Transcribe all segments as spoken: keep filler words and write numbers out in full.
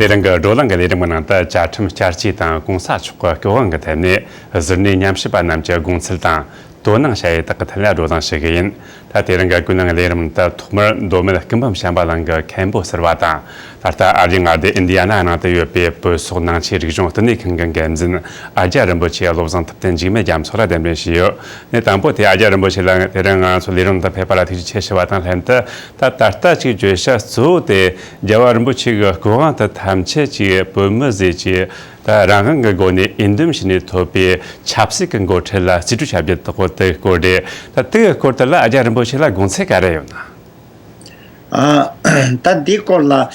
དེ་རིང་གི་བགྲོ་གླེང་གི་ལས་རིམ་གྱི་ནང་དུ་བཅའ་ཁྲིམས་བསྐྱར་བཅོས་དང་གོང་ས་མཆོག་གི་སྐུ་དབང་གི་ཐད་ནས་གཟུར་གནས་ཉམས་ཞིབ་པ་རྣམས་ཀྱི་དགོངས་ཚུལ་དང་དོ་སྣང་བྱ་ཡུལ་དག་གི་ཐད་ལ་བགྲོ་གླེང་བྱེད་ཀྱི་ཡིན། ད་དེ་རིང་གི་ཀུན་གླེང་ལས་རིམ་དུ་ཐོག་མར་མདོ་སྨད་སྐུ་འབུམ་བྱམས་པ་གླིང་གི་མཁན་པོ་ཟུར་པ་དང་། ད་ལྟ་ཨ་རིའི་མངའ་སྡེ་ཨིན་ཌི་ཡ་ན་ནང་དུ་ཡོད་པའི་བོད་སོག་ནང་ཆོས་རིག་གཞུང་བསྟི་གནས་ཁང་གི་འགན་འཛིན་ཨ་ཅག་རིན་པོ་ཆེ་བློ་བཟང་ཐུབ་བསྟན་འཇིགས་མེད་རྒྱ་མཚོ་ལ་གདན་འདྲེན་ཞུས་ཡོད། ནས་དང་པོ་དེ་ཨ་ཅག་རིན་པོ་ཆེ་ལ་དེ་རིང་ང་ཚོ་ལས་རིམ་དུ་ཕེབས་པ་ལ་ཐུགས་རྗེ་ཆེ་ཞུ་བ་དང་ལྷན་དུ། ད་ད་ལྟ་ཅིག་བརྗོད་བྱ་གཙོ་བོ་དེ་རྒྱལ་བ་རིན་པོ་ཆེ་གི་སྐུ་དབང་དུ་ཐམས་ཅད་ཀྱི་བོད་མི་ཟེར་གྱི་ད་རང་དབང་གི་སྒོ་ནས་འོས་འདེམས་བྱས་ནས་ཐོབ་པའི་ཆབ་སྲིད་ཀྱི་འགོ་ཁྲིད་ལ་རྩིས་སྤྲོད་བྱ་རྒྱུ་དག་པོ་དེའི་སྐོར་རེད། ད་དེའི་སྐོར་དེ་ལ་ཨ་ཅག་རིན་པོ་ཆེ་ལ་དགོངས་ཚུལ་ག་རེ་ཡོད་ན། ཨ། ད་འདི་སྐོར་ལ་ཨ།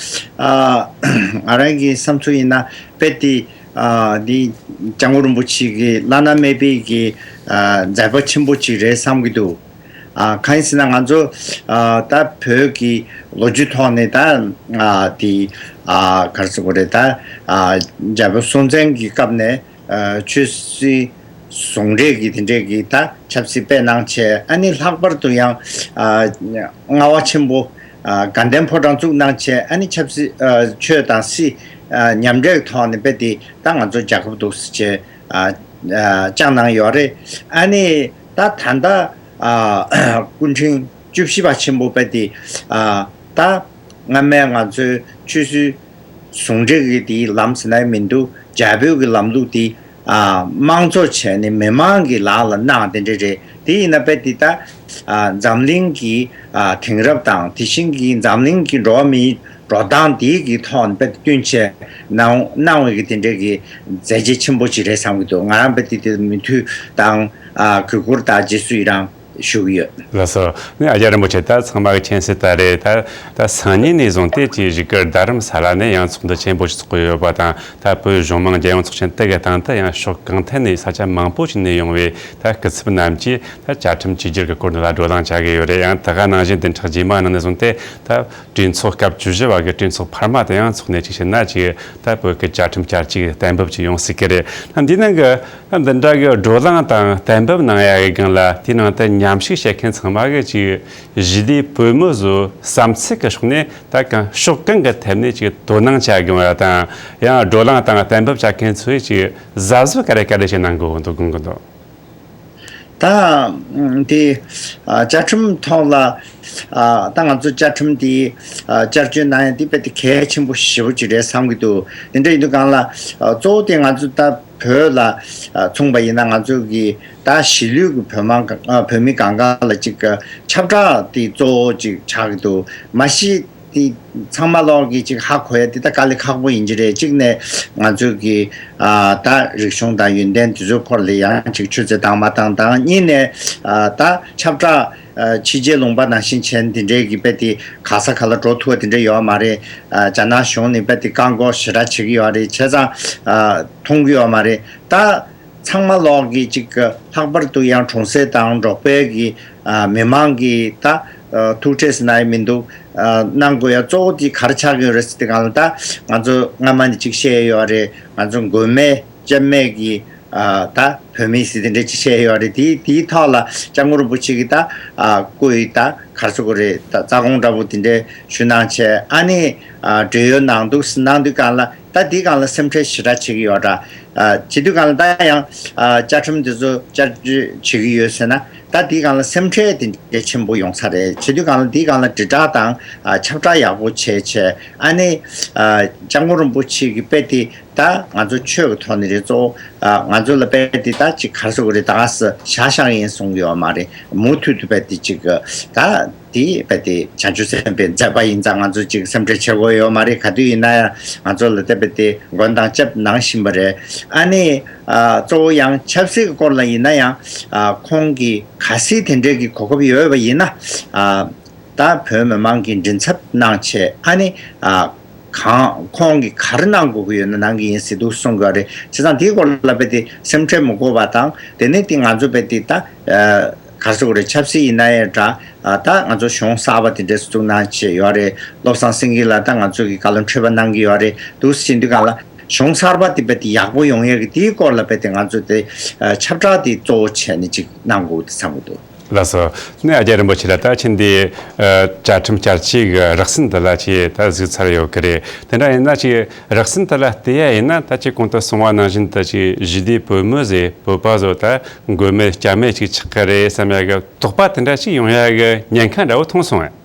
ང་རང་གི་བསམ་ཚུལ་ཡིན་ན་དཔེ་དེ་ཨ། འདི་སྐྱབས་མགོན་རིན་པོ་ཆེ་གི་བླ་ན་མེད་པའི་གི་ཨ། མཛད་པ་ཆེན་པོ་ཅིག་རེད་བསམ་གྱི་འདུག་ཨ། གང་ཡིན་ཟེར་ན་ང་ཚོ་ཨ། ད་བོད་ཀྱི་ལོ་རྒྱུས་ཐོག་ནས་ད་ཨ། དེ་ཨ། ག་རེ་ཟེར་དགོས་རེད། ད་ཨ། རྒྱལ་པོ་སྲོང་བཙན་གྱི་སྐབས་ནས་ཨ། ཆོས་སྲིད་ཟུང་འབྲེལ་གྱི་དེ་འདྲས་ཀྱི་ད་ཆབ་སྲིད་སྤེལ་གནང་བྱས། ཨ་ནི་ལྷག་པར་དུ་ཡང་ཨ། ལྔ་པ་ཆེན་པོ་ཨ། དགའ་ལྡན་ཕོ་བྲང་བཙུགས་གནང་བྱས། ཨ་ནི་ཆབ་སྲིད་ཨ། ཆོས་དང་སྲིད་ཨ། མཉམ་འབྲེལ་གྱི་ཐོག་ནས་དཔེ་དེ་ད་ང་ཚོ་རྒྱལ་ཁབ་འདུག་སེ་བྱས་ཨ། ཨ། བསྐྱངས་གནང་ཡོད་རེད། ཨ་ནི་ད་ད་ལྟ་ཨ། སྐུ་ཕྲེང་བཅུ་བཞི་པ་ཆེན་པོ་དཔེ་དེ་ཨ། ད་སྔ་མའི་ང་ཚོའི་ཆོས་སྲིད་ཟུང་འབྲེལ་གྱི་དེའི་ལམ་ཟེར་ན་ཡང་མི་འདུག་རྒྱ་བོད་ཀྱི་ལམ་ལུགས་དེ་ཨ། དམངས་གཙོ་བྱས་ནས་མི་མང་གི་ལག་ལ་གནང་དེ་འདྲ་རེད། དེ་ཡིན་ན་དཔེ་དེ་ད་ཨ། འཛམ་གླིང་གི་ཨ། དེང་རབས་དང་དེ་བཞིན་གྱི་འཛམ་གླིང་གི་འགྲོ་བ་མིའི་འགྲོ་སྟངས་དེའི་གི་ཐོག་ནས་དཔེ་བསྟུན་བྱས་གནང་གནང་བའི་གི་དེ་འདྲའི་གི་མཛད་རྗེས་ཆེན་པོ་ཅིག་རེད་བསམ་གྱི་འདུག་ང་རང་དཔེ་དེ་དེ་མོས་མཐུན་དང་ཨ། གུས་བཀུར་དང་རྗེས་སུ་ཡི་རང་ཞུ་གི་ཡོད། ལགས་སོ། ནི་ཨ་ཅག་རིན་པོ་ཆེ་ད་ཚང་མ་གི་མཁྱེན་གསལ་ལྟར་རེད། ད་ད་སང་ཉིན་ནས་བཟུང་སྟེ་ཅིག་བཞུགས་སྒར་རྡ་རམ་ས་ལ་ནས་ཡང་ཚོགས་འདུ་ཆེན་པོ་ཞིག་ཚོགས་ཡོད་པ་དང་། ད་བོད་གཞུང་མང་རྒྱལ་ཡོངས་ཚོགས་ཆེན་དེ་གི་སྟེང་དུ་ཡང་ཕྱོགས་གང་ཐད་ནས་ས་ཆ་མང་པོ་ཞིག་ནས་ཡོང་བའི་ད་སྐུ་ཚབ་རྣམས་ཀྱིས་ད་བཅའ་ཁྲིམས་བཅོས་བསྒྱུར་གྱི་སྐོར་འདི་ལ་བགྲོ་གླེང་བྱ་གི་ཡོད་རེད། ཡང་དེ་ག་ནང་བཞིན་བདུན་ཕྲག་རྗེས་མ་ནང་ནས་བཟུང་སྟེ་ད་གྲོས་ཚོགས་སྐབས་བཅུ་བཞི་བ་གི་གྲོས་ཚོགས་འཕར་མ་དེ་ཡང་འཚོགས་ནས་ཅིག་བྱས་ན་ཅིག་ད་བོད་ཀྱི་བཅའ་ཁྲིམས་བསྐྱར་བཅོས་ཀྱི་གཏན་འབེབས་ཅིག་ཡོང་སྲིད་ཀྱི་རེད། ད་འདི་ནང་གི་འདི་འདྲ་གི་བགྲོ་གླེང་དང་གཏན་འབེབས་གནང་ཡ་གི་སྒང་ལ་དེའི་ནང་དུ་མཉམ་ཞུགས་བྱེད་མཁན་ཚང་མ་གི་ཅིག་གཞིས་ལུས་བོད་མི་ཚོའི་བསམ་ཚུལ་གི་ཕྱོགས་ནས་ད་གང་ཕྱོགས་གང་གི་ཐད་ནས་ཅིག་དོ་སྣང་བྱ་དགོས་པ་དང་། ཡང་བགྲོ་གླེང་དང་གཏན་འབེབས་བྱ་མཁན་ཚོས་ཅིག་གཟབ་གཟབ་ག་རེ་ག་རེ་ཞིག་གནང་དགོས་འདུག་དགོངས་ཀྱི་འདུག་ད་དེ་ཨ། བཅའ་ཁྲིམས་ཐོག་ལ་ཨ། ད་ང་ཚོ་བཅའ་ཁྲིམས་དེ་ཨ། བསྐྱར་བཅོས་གནང་ཡ་དེ་དཔེ་དེ་གལ་ཆེན་པོ་ཞེ་པོ་ཅིག་རེད་བསམ་གྱི་འདུག་དེ་འདྲ་ཡིན་དུས་སྒང་ལ་ཨ། གཙོ་བོ་དེ་ང་ཚོ་ད་བོད་ལ་ཨ། མཚུངས་པ་ཡིན་ན་ང་ཚོ་གི་ད་གཞིས་ལུས་ཀྱི་བོད་མང་ག་ཨ། བོད་མི་གང་ག་ལ་ཅིག་ཨ། ཁྱབ་བསྒྲགས་དེ་གཙོ་བོ་ཅིག་ཆགས་ཀྱི་འདུག་མ་གཞི་དེ་ཚང་མ་ལོག་གིས་ཅིག་ཧ་གོ་ཡ་དེ་ད་དཀའ་ལས་ཁག་པོ་ཡིན་གྱི་རེད། གཅིག་ནས་ང་ཚོ་གི་ཨ། ད་རིག་གཞུང་དང་ཡོན་ཏན་དེ་ཚོའི་སྐོར་ལ་ཡང་ཅིག་ཆུ་ཚད་དྭངས་མ་བཏང་དང་། གཉིས་ནས་ཨ། ད་ཁྱབ་བསྒྲགས་ཨ། ཕྱི་རྒྱལ་ལུང་པ་ནང་བཞིན་བྱས་ནས་དེ་འདྲའི་གི་དཔེ་དེ་ག་ས་ག་ལ་འགྲོ་ཐུབ་པ་དེ་འདྲ་ཡོད་མ་རེད། ཨ། རྒྱ་ནག་གཞུང་ནས་དཔེ་དེ་བཀག་འགོག་ཞེ་དྲག་བྱེད་ཀྱི་ཡོད་རེད། བྱས་ཙང་ཨ། མཐོང་གི་ཡོད་མ་རེད། ད་ཚང་མ་ལོག་གིས་ཅིག་ལྷག་པར་དུ་ཡང་གྲོང་གསེབ་དང་འབྲོག་པའི་གི་ཨ། མི་མང་གི་ད་ཨ། ཐུག་འཕྲད་ཟེར་ན་ཡང་མི་འདུག་ཨ། གནང་དགོས་ཡ་གཙོ་བོ་དེ་ག་རེ་ཆགས་ཀྱི་ཡོད་རེད་ཟེར་དུས་སྒང་ལ། ད་ང་ཚོ་སྔ་མ་ནས་ཅིག་བཤད་ཡོད་རེད། ང་ཚོ་མགོན་མེད་སྐྱབས་མེད་ཀྱི་ཨ། ད་བོད་མི་ཟེར་དེ་འདྲ་ཅིག་བཤད་ཡོད་རེད། དེ་དེའི་ཐོག་ལ་སྐྱབས་མགོན་རིན་པོ་ཆེ་གིས་ད་ཨ། སྐུའི་ད་ག་རེ་ཟེར་དགོས་རེད། ད་རྩ་དགོངས་འདྲ་པོ་དེ་འདྲ་ཞུ་གནང་བྱས། ཨ་ནི་ཨ། བགྲེས་ཡོལ་གནང་འདུག་གནང་དུས་སྒང་ལ་ད་དེའི་སྒང་ལ་སེམས་ཁྲལ་ཞེ་དྲག་བྱེད་ཀྱི་ཡོད་འདྲ། ཨ། བྱེད་དུས་སྒང་ལ་ད་ཡང་ཨ། བཅའ་ཁྲིམས་དེ་ཚོ་བསྐྱར་བཅོས་བྱེད་ཀྱི་ཡོད་ཟེར་ན། ད་དེའི་སྒང་ལ་སེམས་ཁྲལ་དེ་འདྲ་ཆེན་པོ་ཡོང་ས་རེད། བྱེད་དུས་སྒང་ལ་དེའི་སྒང་ལ་དྲིལ་བསྒྲགས་དང་ཨ། ཁྱབ་བསྒྲགས་ཡག་པོ་བྱས་བྱས། ཨ་ནི་ཨ། སྐྱབས་མགོན་རིན་པོ་ཆེ་གི་དཔེ་དེ་ད་ང་ཚོ་ཆོས་ཀྱི་ཐོག་ནས་རེད། གཙོ་བོ་ཨ། ང་ཚོ་ལ་དཔེ་དེ་ད་ཅིག་ག་རེ་ཟེར་དགོས་རེད། ད་ག་སེ་བཞག་བཞག་ཡིན་གསུང་གི་ཡོད་མ་རེད། མུ་མཐུད་དུ་དཔེ་དེ་ཅིག་ད་དེ་དཔེ་དེ་བྱང་ཆུབ་སེམས་དཔའི་མཛད་པ་ཡིན་ཙང་ང་ཚོ་ཅིག་སེམས་ཁྲལ་བྱེད་དགོས་ཡོད་མ་རེད། ག་དུས་ཡིན་ན་ཡང་ང་ཚོ་ལ་དེ་དཔེ་དེ་མགོན་དང་སྐྱབས་གནང་བཞིན་པ་རེད། ཨ་ནི་ཨ། གཙོ་བོ་ཡང་ཆབ་སྲིད་ཀྱི་སྐོར་ལ་ཡིན་ན་ཡང་ཨ། ཁོང་གིས་གལ་སྲིད་དེ་འདྲའི་གི་གོ་སྐབས་ཡོད་པ་ཡིན་ན་ཨ། ད་བོད་མི་མང་གི་མགྲིན་ཚབ་གནང་བྱས། ཨ་ནི་ཨ། གང་ཁོང་གིས་ག་རེ་གནང་དགོས་ཀྱི་ཡོད་ན་གནང་གི་ཡིན་ཟེར་འདུག་གསུང་གི་ཡོད་རེད། བྱས་ཙང་དེའི་སྐོར་ལ་དཔེ་དེ་སེམས་ཁྲལ་མི་དགོས་པ་དང་། དེ་ནས་དེ་ང་ཚོ་དཔེ་དེ་ད་ཨ། ག་རེ་ཟེར་དགོས་རེད། ཆབ་སྲིད་ཡིན་ན་ཡང་འདྲ། ཨ། ད་ང་ཚོ་གཞུང་གསར་པ་དེ་འདྲས་བཙུགས་གནང་བྱས་ཡོད་རེད། བློ་བཟང་སེང་གེ་ལགས་ད་ང་ཚོ་གི་བཀའ་བློན་ཁྲི་པ་གནང་གི་ཡོད་རེད། འདུག་སེ་བྱེད་དུས་སྒང་ལ་གཞུང་གསར་པ་དེ་དཔེ་དེ་ཡག་པོ་ཡོང་ཡས་ཀྱི་དེའི་སྐོར་ལ་དཔེ་དེ་ང་ཚོ་དེ་ཨ། ཁྱབ་བསྒྲགས་དེ་གཙོ་བོ་བྱས་ནས་ཅིག་གནང་དགོས་དེ་བསམ་གྱི་འདུག་ལགས་སོ། ནས་ཨ་ཅག་རིན་པོ་ཆེ་ལ་ད་ཁྱེད་འདི་ཨ་བཅའ་ཁྲིམས་བསྐྱར་བཅོས་ཀྱི་རགས་ཟིན་དེ་ལ་ཅིག་ད་གཟིགས་ཚར་ཡོད་ཀྱི་རེད། དེ་འདྲ་ཡིན་ན་ཅིག་རགས་ཟིན་དེ་ལ་བལྟས་ཡ་ཡིན་ན་ད་ཅིག་གོང་དུ་གསུངས་པ་ནང་བཞིན་ད་ཅིག་ཞི་བདེའི་བོད་མི་ཟེར་བོད་པ་ཚོ་ད་མགོན་མེད་རྐྱབ་མེད་ཅིག་ཆགས་ཀྱི་རེད་བསམ་ཡ་གི་དོགས་པ་དེ་འདྲ་ཅིག་ཡོང་ཡ་གི་ཉེན་ཁ་འདྲ་བོ་མཐོང་སོང་ངས།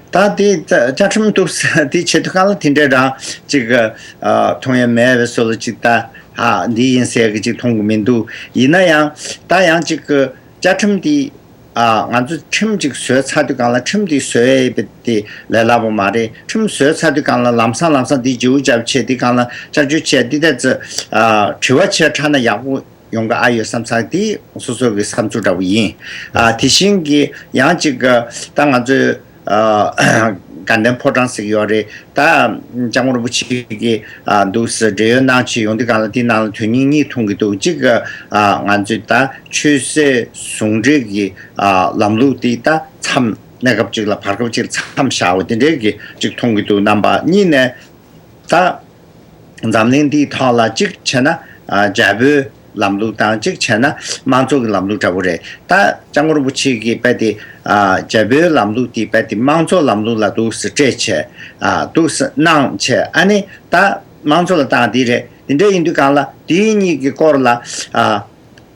ད་དེ་བཅའ་ཁྲིམས་འདུག་ས་དེ་བྱེད་དུས་སྒང་ལ་དེ་འདྲའི་རང་ཅིག་ཨ་མཐོང་ཡ་མེད་པའི་བཟོ་ལ་ཅིག་ད་ཧ་འདི་ཡིན་ཟེར་གི་ཅིག་མཐོང་གི་མི་འདུག་ཡིན་ན་ཡང་ད་ཡང་ཅིག་བཅའ་ཁྲིམས་དེ་ཨ་ང་ཚོ་ཁྲིམས་ཅིག་བཟོས་ཚར་དུས་སྒང་ལ་ཁྲིམས་དེ་བཟོས་ཡས་དེ་ལས་སླ་པོ་མ་རེད། ཁྲིམས་བཟོས་ཚར་དུས་སྒང་ལ་ལམ་སང་ལམ་སང་དེ་བསྒྱུར་བཅོས་བྱས་དེ་སྒང་ལ་བསྐྱར་བཅོས་བྱས་དེ་ད་ཚོ་ཨ་དྲི་བ་བྱས་དྲགས་ན་ཡག་པོ་ཡོང་གི་ཨ་ཡོད་བསམ་ས་དེ་སོ་སོ་གི་བསམ་ཚུལ་འདྲ་བོ་ཡིན། ཨ་དེ་བཞིན་གྱི་ཡང་ཅིག་ད་ང་ཚོའི་ཨ་དགའ་ལྡན་ཕོ་བྲང་ཟེར་གྱི་ཡོད་རེད། ད་སྐྱབས་མགོན་རིན་པོ་ཆེ་གི་ཨ་འདུག་སེ་བགྲེས་ཡོལ་གནང་ཆེད་ཡོང་དུས་སྒང་ལ་དེ་ནང་ལ་དོན་སྙིང་གཉིས་མཐོང་གི་འདུག་གཅིག་ཨ་ང་ཚོའི་ད་ཆོས་སྲིད་ཟུང་འབྲེལ་གྱི་ཨ་ལམ་ལུགས་དེ་ད་མཚམས་གནས་སྐབས་གཅིག་ལ་བར་སྐབས་གཅིག་ལ་མཚམས་བཞག་པ་དེ་འདྲའི་གི་གཅིག་མཐོང་གི་འདུག་རྣམ་པ་གཉིས་ནས་ད། འཛམ་གླིང་འདིའི་ཐོག་ལ་གཅིག་བྱས་ན་ཨ་རྒྱལ་པོའི་ལམ་ལུགས་དང་གཅིག་བྱས་ན་དམངས་གཙོ་གི་ལམ་ལུགས་འདྲ་བོ་རེད། ད་སྐྱབས་མགོན་རིན་པོ་ཆེ་གིས་རྦད་དེ་ཨ་རྒྱལ་པོའི་ལམ་ལུགས་དེ་རྦད་དེ་དམངས་གཙོ་ལམ་ལུགས་ལ་འདུག་སེ་སྤྲད་བྱས་ཨ་འདུག་སེ་གནང་བྱས་ཨ་ནི་ད་དམངས་གཙོ་ལ་བཏང་དེ་རེད། དེ་འདྲ་ཡིན་དུས་སྒང་ལ་དེ་གཉིས་ཀྱི་སྐོར་ལ་ཨ།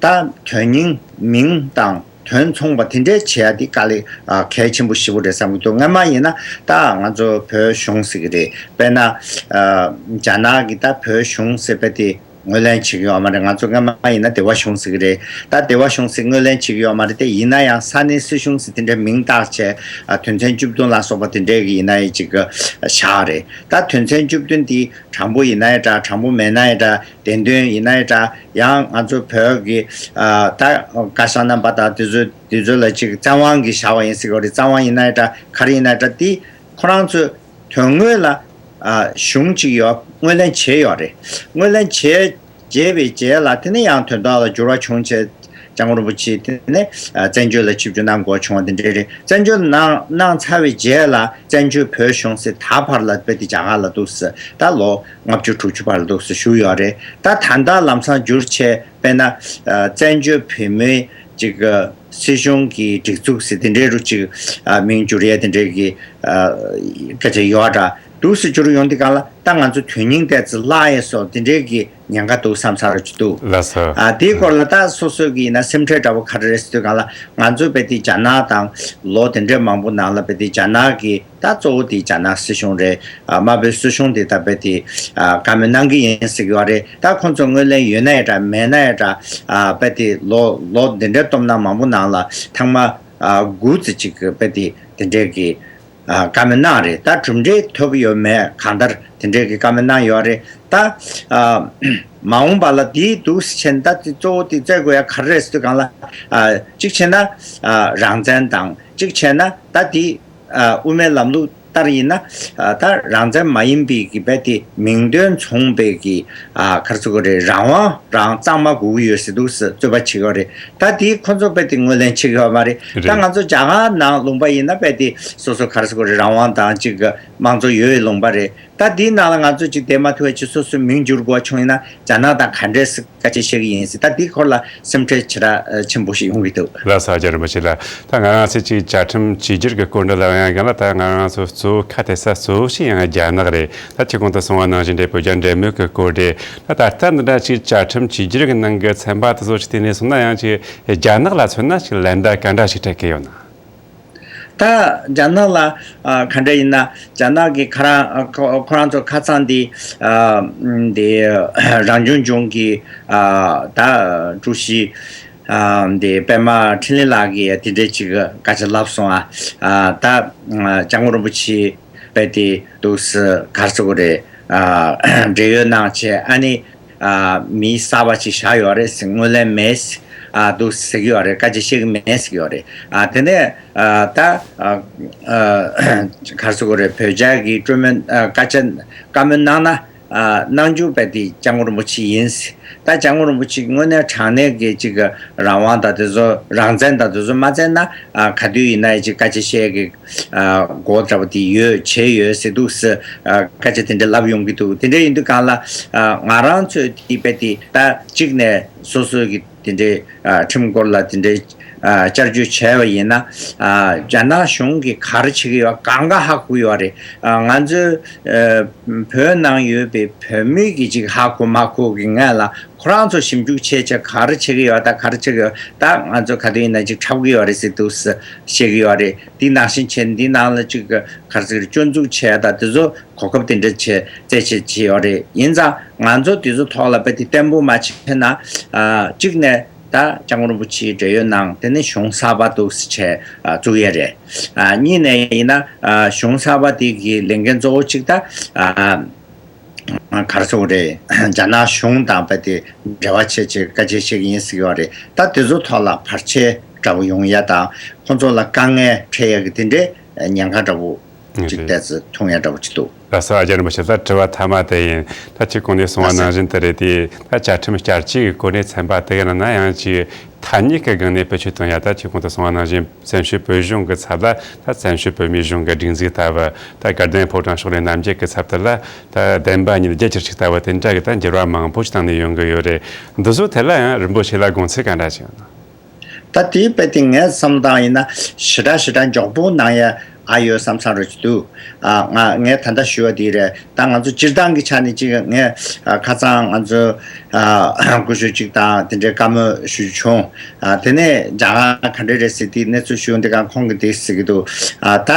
ད་དོན་སྙིང་མིང་དང་དོན་མཚུངས་པ་དེ་འདྲའི་བྱེད་ཡ་དེ་དཀའ་ལས་ཨ་གལ་ཆེན་པོ་ཞེ་པོ་རེད་བསམ་གྱི་འདུག་སྔ་མ་ཡིན་ན་ད་ང་ཚོ་བོད་གཞུང་ཟེར་གྱི་རེད། དཔེར་ན་ཨ་རྒྱ་ནག་གི་ད་བོད་གཞུང་ཟེར་བ་དེ་ངོས་ལེན་བྱེད་ཀྱི་ཡོད་མ་རེད། ང་ཚོ་སྔ་མ་ཡིན་ན་བདེ་བ་གཞུང་ཟེར་གྱི་རེད། ད་བདེ་བ་གཞུང་ཟེར་ངོས་ལེན་བྱེད་ཀྱི་ཡོད་མ་རེད་དེ། ཡིན་ན་ཡང་ས་གནས་སྲིད་གཞུང་ཟེར་དེ་འདྲའི་མིང་བཏགས་བྱས་ཨ་དོན་ཚན་བཅུ་བདུན་ལ་སོགས་པ་དེ་འདྲའི་གི་ཡིན་ན་ཡང་ཅིག་བཞག་རེད། ད་དོན་ཚན་བཅུ་བདུན་དེ་དྲང་པོ་ཡིན་ན་ཡང་འདྲ། དྲང་པོ་མེད་ན་ཡང་འདྲ། བདེན་དོན་ཡིན་ན་ཡང་འདྲ། ཡང་ང་ཚོ་བོད་ཀྱི་ཨ་ད་བཀའ་ཤག་རྣམ་པ་དང་དེ་ཚོ་དེ་ཚོ་ལ་ཅིག་བཙན་དབང་གིས་བཞག་པ་ཡིན་ཟེར་གྱི་ཡོད་རེད། བཙན་དབང་ཡིན་ན་ཡང་འདྲ། ག་རེ་ཡིན་ན་ཡང་འདྲ། དེ་ཁོ་རང་ཚོས་དོན་དངོས་ལ་ཨ་གཞུང་གཅིག་ཡོད་ངོས་ལེན་བྱས་ཡོད་རེད། ངོས་ལེན་བྱས་བྱས་པའི་རྗེས་ལ་དེ་ནས་ཡང་དོན་དག་ལ་འགྱུར་བ་བྱུང་བྱས་སྐྱབས་མགོན་རིན་པོ་ཆེ་དེ་ནས་ཨ་བཙན་བྱོལ་ལ་ཆིབས་བསྒྱུར་གནང་དགོས་བྱུང་བ་དེ་འདྲ་རེད། བཙན་བྱོལ་གནང་གནང་ཚར་བའི་རྗེས་ལ་བཙན་བྱོལ་བོད་གཞུང་ཟེར་ད་བར་ལ་རྦད་དེ་རྒྱ་གར་ལ་འདུག་སེ་ད་ལོ་ལྔ་བཅུ་དྲུག་ཅུ་བར་ལ་འདུག་སེ་བཞུགས་ཡོད་རེད། ད་ད་ལྟ་ལམ་སང་འགྱུར་བྱས་དཔེར་ན་ཨ་བཙན་བྱོལ་བོད་མིའི་ཅིག་སྲིད་གཞུང་གི་སྒྲིག་འཛུགས་ཟེར་དེ་འདྲའི་རུ་ཅིག་ཨ་མིང་བསྒྱུར་ཡས་དེ་འདྲའི་གི་ཨ་སྐད་ཆ་ཡོད་འདྲ། འདུག་སེ་བསྒྱུར་ཡོང་དུས་སྒང་ལ་ད་ང་ཚོ་དོན་སྙིང་ཏོག་ཙམ་བརླག་ཡས་སོགས་དེ་འདྲའི་གི་ཉེན་ཁ་འདུག་བསམ་ས་རུ་ཅིག་འདུག་ལགས་སོ། ཨ་དེའི་སྐོར་ལ་ད་སོ་སོ་གི་ཡིན་ན་སེམས་ཁྲལ་འདྲ་པོ་ག་རེ་རེད་ཟེར་དུས་སྒང་ལ་ང་ཚོ་རྦད་དེ་རྒྱ་ནག་དང་ལོ་དེ་འདྲའི་མང་པོ་ནང་ལ་རྦད་དེ་རྒྱ་ནག་གི་ད་གཙོ་བོ་དེ་རྒྱ་ནག་སྲིད་གཞུང་རེད། ཨ་དམར་པོའི་སྲིད་གཞུང་དེ་ད་རྦད་དེ་ཨ་བཀའ་མོལ་གནང་གི་ཡིན་ཟེར་གྱི་ཡོད་རེད། ད་ཁོང་ཚོ་ངོས་ལེན་ཡོད་ན་ཡང་འདྲ་མེད་ན་ཡང་འདྲ། ཨ་རྦད་དེ་ལོ་ལོ་དེ་འདྲའི་སྟོང་ཕྲག་མང་པོ་ནང་ལ་ཐེངས་མ་ཨ་དགུ་ཙམ་ཅིག་གི་རྦད་དེ་དེ་འདྲའི་གི་ཨ་བཀའ་མོལ་གནང་རེད། ད་གྲུབ་འབྲས་ཐོབ་ཡོད་མེད་གང་ལྟར་དེ་འདྲའི་གི་བཀའ་མོལ་གནང་ཡོད་རེད། ད་ཨ་མ་འོངས་པ་ལ་དེའི་འདུག་སེ་བྱས་ན་ད་དེ་གཙོ་བོ་དེ་བཙལ་དགོས་ཡ་ག་རེ་རེད་ཟེར་དུས་སྒང་ལ་ཨ་གཅིག་བྱས་ན་ཨ་རང་བཙན་དང་གཅིག་བྱས་ན་ད་དེ་ཨ་དབུ་མའི་ལམ་ལུགས་ལྟར་ཡིན་ན་ཨ་ད་རང་བཙན་མ་ཡིན་པའི་གི་རྦད་དེ་མིང་དོན་མཚུངས་པའི་གི་ཨ་ག་རེ་ཟེར་དགོས་རེད། རང་དབང་རང་གཙང་མ་དགོས་ཀྱི་ཡོད་ཟེར་འདུག་སེ་རྩོད་པ་བྱེད་ཀྱི་ཡོད་རེད། ད་དེ་ཁོ་ཚོ་རྦད་དེ་ངོས་ལེན་བྱེད་ཀྱི་ཡོད་མ་རེད། ད་རེད། ང་ཚོ་རྒྱ་གར་ནང་ལུང་པ་ཡིན་ན་རྦད་དེ་སོ་སོ་ག་རེ་ཟེར་དགོས་རེད། རང་དབང་དང་གཅིག་གི་དམངས་གཙོ་ཡོད་པའི་ལུང་པ་རེད། ད་དེའི་ནང་ལ་ང་ཚོ་གཅིག་བསྡད་མ་ཐུབ་པ་ཅིག་སོ་སོའི་མིང་བསྒྱུར་དགོས་བྱུང་ཡིན་ན་རྒྱ་ནག་དང་ག་འདྲས་སེ་བཀའ་ཆད་བཤད་ཀྱི་ཡིན་ཟེར། ད་དེའི་སྐོར་ལ་སེམས་ཁྲལ་ཞེ་དྲག་ཆེན་པོ་ཞིག་ཡོང་གི་འདུག་ལགས་སོ། ཨ་ཅག་རིན་པོ་ཆེ་ལགས། ད་ང་རང་ཚོས་ཅིག་བཅའ་ཁྲིམས་བཅོས་བསྒྱུར་གྱི་སྐོར་འདི་ལ་ཡང་གང་ལ་ད་ང་རང་ཚོ་གཙོ་བོ་ཁ་གཏད་ས་གཙོ་བོ་ཞིག་ཡང་རྒྱ་ནག་རེད། ད་ཁྱེད་གོང་དུ་གསུངས་པ་ནང་བཞིན་རེད། བོད་རྒྱ་འབྲེལ་མོལ་གྱི་སྐོར་རེད། ད་ད་ལྟ་འདི་འདྲ་ཅིག་བཅའ་ཁྲིམས་བཅོས་བསྒྱུར་གྱི་ནང་གི་ཚན་པ་དེ་ཚོ་ཞིག་བལྟས་ནས་སོང་ན་ཡང་ཅིག་རྒྱ་ནག་ལ་མཚོན་ན་ཅིག་ལན་འདྲ་ག་འདྲ་ཞིག་སྤྲད་ཀྱི་ཡོད་ན། ད་རྒྱ་ནག་ལ་ཨ་ག་འདྲ་ཡིན་ན་རྒྱ་ནག་གི་ཁ་རང་ཁོ་ཁོ་རང་ཚོ་ཁ་ཚང་འདི་ཨ་འདི་རང་སྐྱོང་ལྗོངས་ཀྱི་ཨ་ད་ཀྲུའུ་ཞི་ཨ་འདི་པད་མ་འཕྲིན་ལས་ལགས་ཀྱིས་དེ་འདྲའི་ཅིག་སྐད་ཆ་ལབ་སོང་ཨ། ཨ་ད་ཨ་སྐྱབས་མགོན་རིན་པོ་ཆེ་རྦད་དེ་འདུག་སེ་ག་རེ་ཟེར་དགོས་རེད། ཨ་བགྲེས་ཡོལ་གནང་བྱས་ཨ་ནི། ཨ་མི་གསར་པ་ཅིག་བཞག་ཡོད་རེད་ཟེར། ངོས་ལེན་མེད་ཟེར། ཨ་འདུག་ཟེར་གྱི་ཡོད་རེད། བཀའ་ཆད་བཤད་ཀྱི་མེད་ཟེར་གྱི་ཡོད་རེད། ཨ་དེ་ནས་ཨ་ད་ཨ་ཨ་ག་རེ་ཟེར་དགོས་རེད། བོད་ཇ་གི་སྤྲོད་མོལ་ཨ་བཀའ་ཆད་བཀའ་མོལ་གནང་ན་ཨ་གནང་རྒྱུ་རྦད་དེ་སྐྱབས་མགོན་རིན་པོ་ཆེ་ཡིན་ཟེར། ད་སྐྱབས་མགོན་རིན་པོ་ཆེ་དངོས་གནས་དྲང་གནས་ཀྱི་ཅིག་རང་དབང་དང་དེ་ཚོ་རང་བཙན་དང་དེ་ཚོ་མ་བཙལ་ན་ཨ་ག་དུས་ཡིན་ན་ཡང་ཅིག་བཀའ་ཆད་བཤད་ཀྱི་ཨ་སྒོ་འདྲ་པོ་དེ་ཡོད་བྱས་ཡོད་ཟེར་འདུག་ཟེར། ཨ་སྐད་ཆ་དེ་འདྲ་ལབ་ཡོང་གི་འདུག་དེ་འདྲ་ཡིན་དུས་སྒང་ལ་ཨ་ང་རང་ཚོས་དེ་རྦད་དེ་ད་གཅིག་ནས་སོ་སོ་གི་དེ་འདྲའི་ཨ་ཁྲིམས་སྐོར་ལ་དེ་འདྲའི་ ཨ་བསྐྱར་བརྗོད་བྱས་པ་ཡིན་ན། ཨ་རྒྱ་ནག་གཞུང་གིས་ག་རེ་བྱེད་ཀྱི་ཡོད་གང་ག་ཧ་གོ་ཡོད་རེད། ཨ་ང་ཚོའི་ཨ་བོད་ནང་ཡོད་པའི་བོད་མི་གིས་ཅིག་ཧ་གོ་མ་གོ་གི་ངས་ལ་ཁོ་རང་ཚོ་ཞིབ་འཇུག་བྱས་བྱས་ག་རེ་བྱེད་ཀྱི་ཡོད་ད་ག་རེ་བྱེད་ཀྱི་ཡོད་ད་ང་ཚོ་ག་དུས་ཡིན་ན་ཅིག་འཁྲབ་ཀྱི་ཡོད་རེད་ཟེར་འདུག་ཟེར་བཤད་ཀྱི་ཡོད་རེད། འདི་ནང་བཞིན་བྱས་འདི་ནང་ལ་ཅིག་ག་རེ་ཟེར་སྐྱོན་འཛུགས་བྱས་ད་དེ་ཚོ་གོ་སྐབས་དེ་འདྲ་བྱས་རྩད་ཆོད་བྱས་ཡོད་རེད། ཡིན་ཙང་ང་ཚོ་དེ་ཚོ་ཐོག་ལ་དཔེ་དེ་བརྟན་པོ་མ་བྱས་ན། ཨ་གཅིག་ནས་ད་སྐྱབས་མགོན་རིན་པོ་ཆེའི་འབྲེལ་ཡོད་ནང་དེ་ནས་གཞུང་གསར་པ་འདུག་སེ་བྱས་ཨ་བཙུགས་ཡས་རེད། ཨ་གཉིས་ནས་ཡིན་ན་ཨ་གཞུང་གསར་པ་དེ་གི་ལས་འགན་གཙོ་བོ་གཅིག་ད་ཨ་ག་རེ་ཟེར་དགོས་རེད། རྒྱ་ནག་གཞུང་དང་དཔེ་དེ་འབྲེལ་བ་བྱས་བྱས་བཀའ་ཆད་བཤད་ཀྱི་ཡིན་ཟེར་གྱི་ཡོད་རེད། ད་དེ་ཚོ་ཐོག་ལ་བར་ཆད་འདྲ་པོ་ཡོང་ཡ་དང་ཁོང་ཚོ་ལ་དཀའ་ངལ་འཕྲད་ཡ་གི་དེ་འདྲའི་ཉེན་ཁ་འདྲ་པོ། ཅིག་ཏོག་ཙམ་མཐོང་ཡ་འདྲ་པོ་ཅིག་འདུག་ལགས་སོ། ཨ་ཅག་རིན་པོ་ཆེ་ལ་དྲི་བ་མཐའ་མ་དེ་ཡིན། ད་ཁྱེད་གོང་ནས་གསུངས་པ་ནང་བཞིན་དེ་རེད་དེ། ད་བཅའ་ཁྲིམས་བསྐྱར་བཅོས་ཀྱི་གོ་གནས་ཚན་པ་དེ་ག་ནང་ན་ཡང་ཅིག་ཐ་སྙད་ཀྱི་སྒང་ནས་བེད་སྤྱོད་གཏོང་ཡ། ད་ཁྱེད་གོང་དུ་གསུངས་པ་ནང་བཞིན་བཙན་བྱོལ་བོད་གཞུང་གི་ཚབ་ལ་ད་བཙན་བྱོལ་བོད་མིའི་གཞུང་གི་སྒྲིག་འཛུགས་ལྟ་བུ། ད་དགའ་ལྡན་ཕོ་བྲང་ཕྱོགས་ལས་རྣམ་རྒྱལ་གྱི་ཚབ་དེ་ལ་ད་བདེན་པ་གཉིས་བརྒྱད་ཅུ་གཅིག་ལྟ་བུ་དེ་འདྲ་གི་ད་འགྱུར་བ་མང་པོ་ཞིག་བཏང་ནས་ཡོང་གི་ཡོད་རེད། འདི་ཚོ་ཐད་ལ་ཡང་རིན་པོ་ཆེ་ལ་དགོངས་ཚུལ་ག་འདྲ་ཞིག་ཡོད་ན། ད་དེའི་དཔེ་དེ་ངས་བསམ་བཏང་ཡིན་ན་ཞེ་དྲག་ཞེ་དྲག་མགྱོགས་པོ་གནང་ཡ་ཨ་ཡོད་བསམ་བསམ་རོ་ཅིག་འདུག་ཨ་ང་ངས་ད་ལྟ་ཞུ་བ་དེ་རེད། ད་ང་ཚོ་སྤྱིར་བཏང་གི་ཆ་ནས་ཅིག་ངས་ཨ་ཁ་སང་ང་ཚོ་ཨ་སྐུ་ཞབས་ཅིག་དང་དེ་འདྲའི་བཀའ་མོལ་ཞུ་རྒྱུ་བྱུང་། ཨ་དེ་ནས་རྒྱ་གར་ག་འདྲ་རེད་ཟེར་དེའི་གནས་ཚུལ་ཞུ་འདི་ག་ཁོང་གིས་དེ་ཟེར་གི་འདུག་ཨ་ད་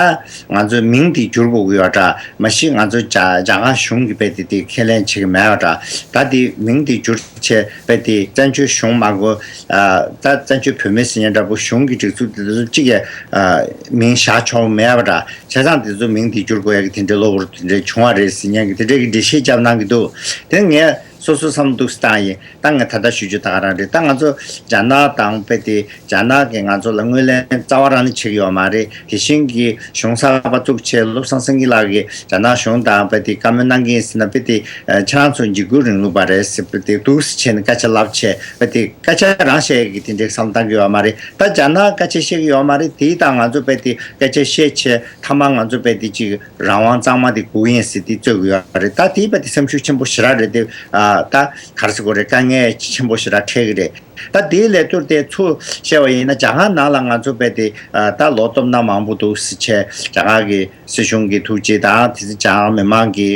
ང་ཚོ་མིང་དེ་བསྒྱུར་དགོས་ཀྱི་ཡོད་འདྲ། མ་གཞི་ང་ཚོ་རྒྱ་རྒྱ་གར་གཞུང་གིས་དཔེ་དེ་དེ་ཁས་ལེན་བྱེད་ཀྱི་མེད་པ་འདྲ། ད་དེ་མིང་དེ་བསྒྱུར་བྱས་དཔེ་དེ་བཙན་བྱོལ་གཞུང་མ་དགོས། ཨ་ད་བཙན་བྱོལ་བོད་མི་ཟེར་མཁན་འདྲ་པོ་གཞུང་གི་སྒྲིག་འཛུགས་དེ་ཚོ་གཅིག་གི་ཨ་མིང་བཞག་ཆོག་མེད་པ་འདྲ། བྱས་ཙང་དེ་ཚོ་མིང་དེ་བསྒྱུར་དགོས་ཡ་གི་དེ་འདྲའི་གློ་བུར་དེ་འདྲའི་བྱུང་བ་རེད་ཟེར་མཁན་གྱི་དེ་འདྲའི་གི་འགྲེལ་བཤད་བརྒྱབ་གནང་གི་འདུག་དེ་ངས་སོ་སོ་བསམ་བློ་འདུག་སེ་བཏང་ཡིན། ད་ངས་ད་ལྟ་ཞུ་རྒྱུ་ད་ག་རང་རེད། ད་ང་ཚོ་རྒྱ་ནག་དང་དཔེ་དེ་རྒྱ་ནག་གིས་ང་ཚོ་ལ་ངོས་ལེན་རྩ་བ་རང་ནས་བྱེད་ཀྱི་ཡོད་མ་རེད། དེ་བཞིན་གྱི་གཞུང་གསར་པ་བཙུགས་བྱས་བློ་བཟང་སེང་གེ་ལགས་ཀྱིས་རྒྱ་ནག་གཞུང་དང་དཔེ་དེ་བཀའ་མོལ་གནང་གི་ཡིན་ཟེར་ན་དཔེ་དེ་ཨ་ཁྱེད་རང་ཚོ་འཇིགས་སྐུལ་རིང་ལུགས་པ་རེད་ཟེར་དཔེ་དེ་འདུག་སེ་བྱས་ནས་སྐད་ཆ་ལབ་བྱས་དཔེ་དེ་སྐད་ཆ་རང་བཤད་ཀྱི་དེ་འདྲའི་བསམ་བློ་བཏང་གི་ཡོད་མ་རེད། ད་རྒྱ་ནག་སྐད་ཆ་བཤད་ཀྱི་ཡོད་མ་རེད། དེ་དང་ང་ཚོ་དཔེ་དེ་སྐད་ཆ་བཤད་བྱས་མཐའ་མ་ང་ཚོ་དཔེ་དེ་ཅིག་རང་དབང་གཙང་མ་དེ་དགོས་ཡིན་ཟེར་དེ་རྩོད་ཀྱི་ཡོད་རེད། ད་དེ་དཔེ་དེ་སེམས་ཤུགས་ཆེན་པོ་ཞེ་དྲག་རེད་དེ། ཨ་ད་ག་རེ་ཟེར་དགོས་རེད། དཀའ་ངལ་ཆེན་པོ་ཞེ་དྲག་འཕྲད་ཀྱི་རེད། ད་དེའི་ལས་ཐོག་དེ་ཚུར་བཤད་པ་ཡིན་ན་རྒྱ་གར་ནང་ལ་ང་ཚོ་དཔེ་དེ་ཨ་ད་ལོ་སྟོབས་ན་མང་པོ་འདུག་སེ་བྱས་རྒྱ་གར་གྱི་སྲིད་གཞུང་གི་ཐུགས་རྗེ་དང་དེ་ཚོ་རྒྱ་གར་མི་མང་གི་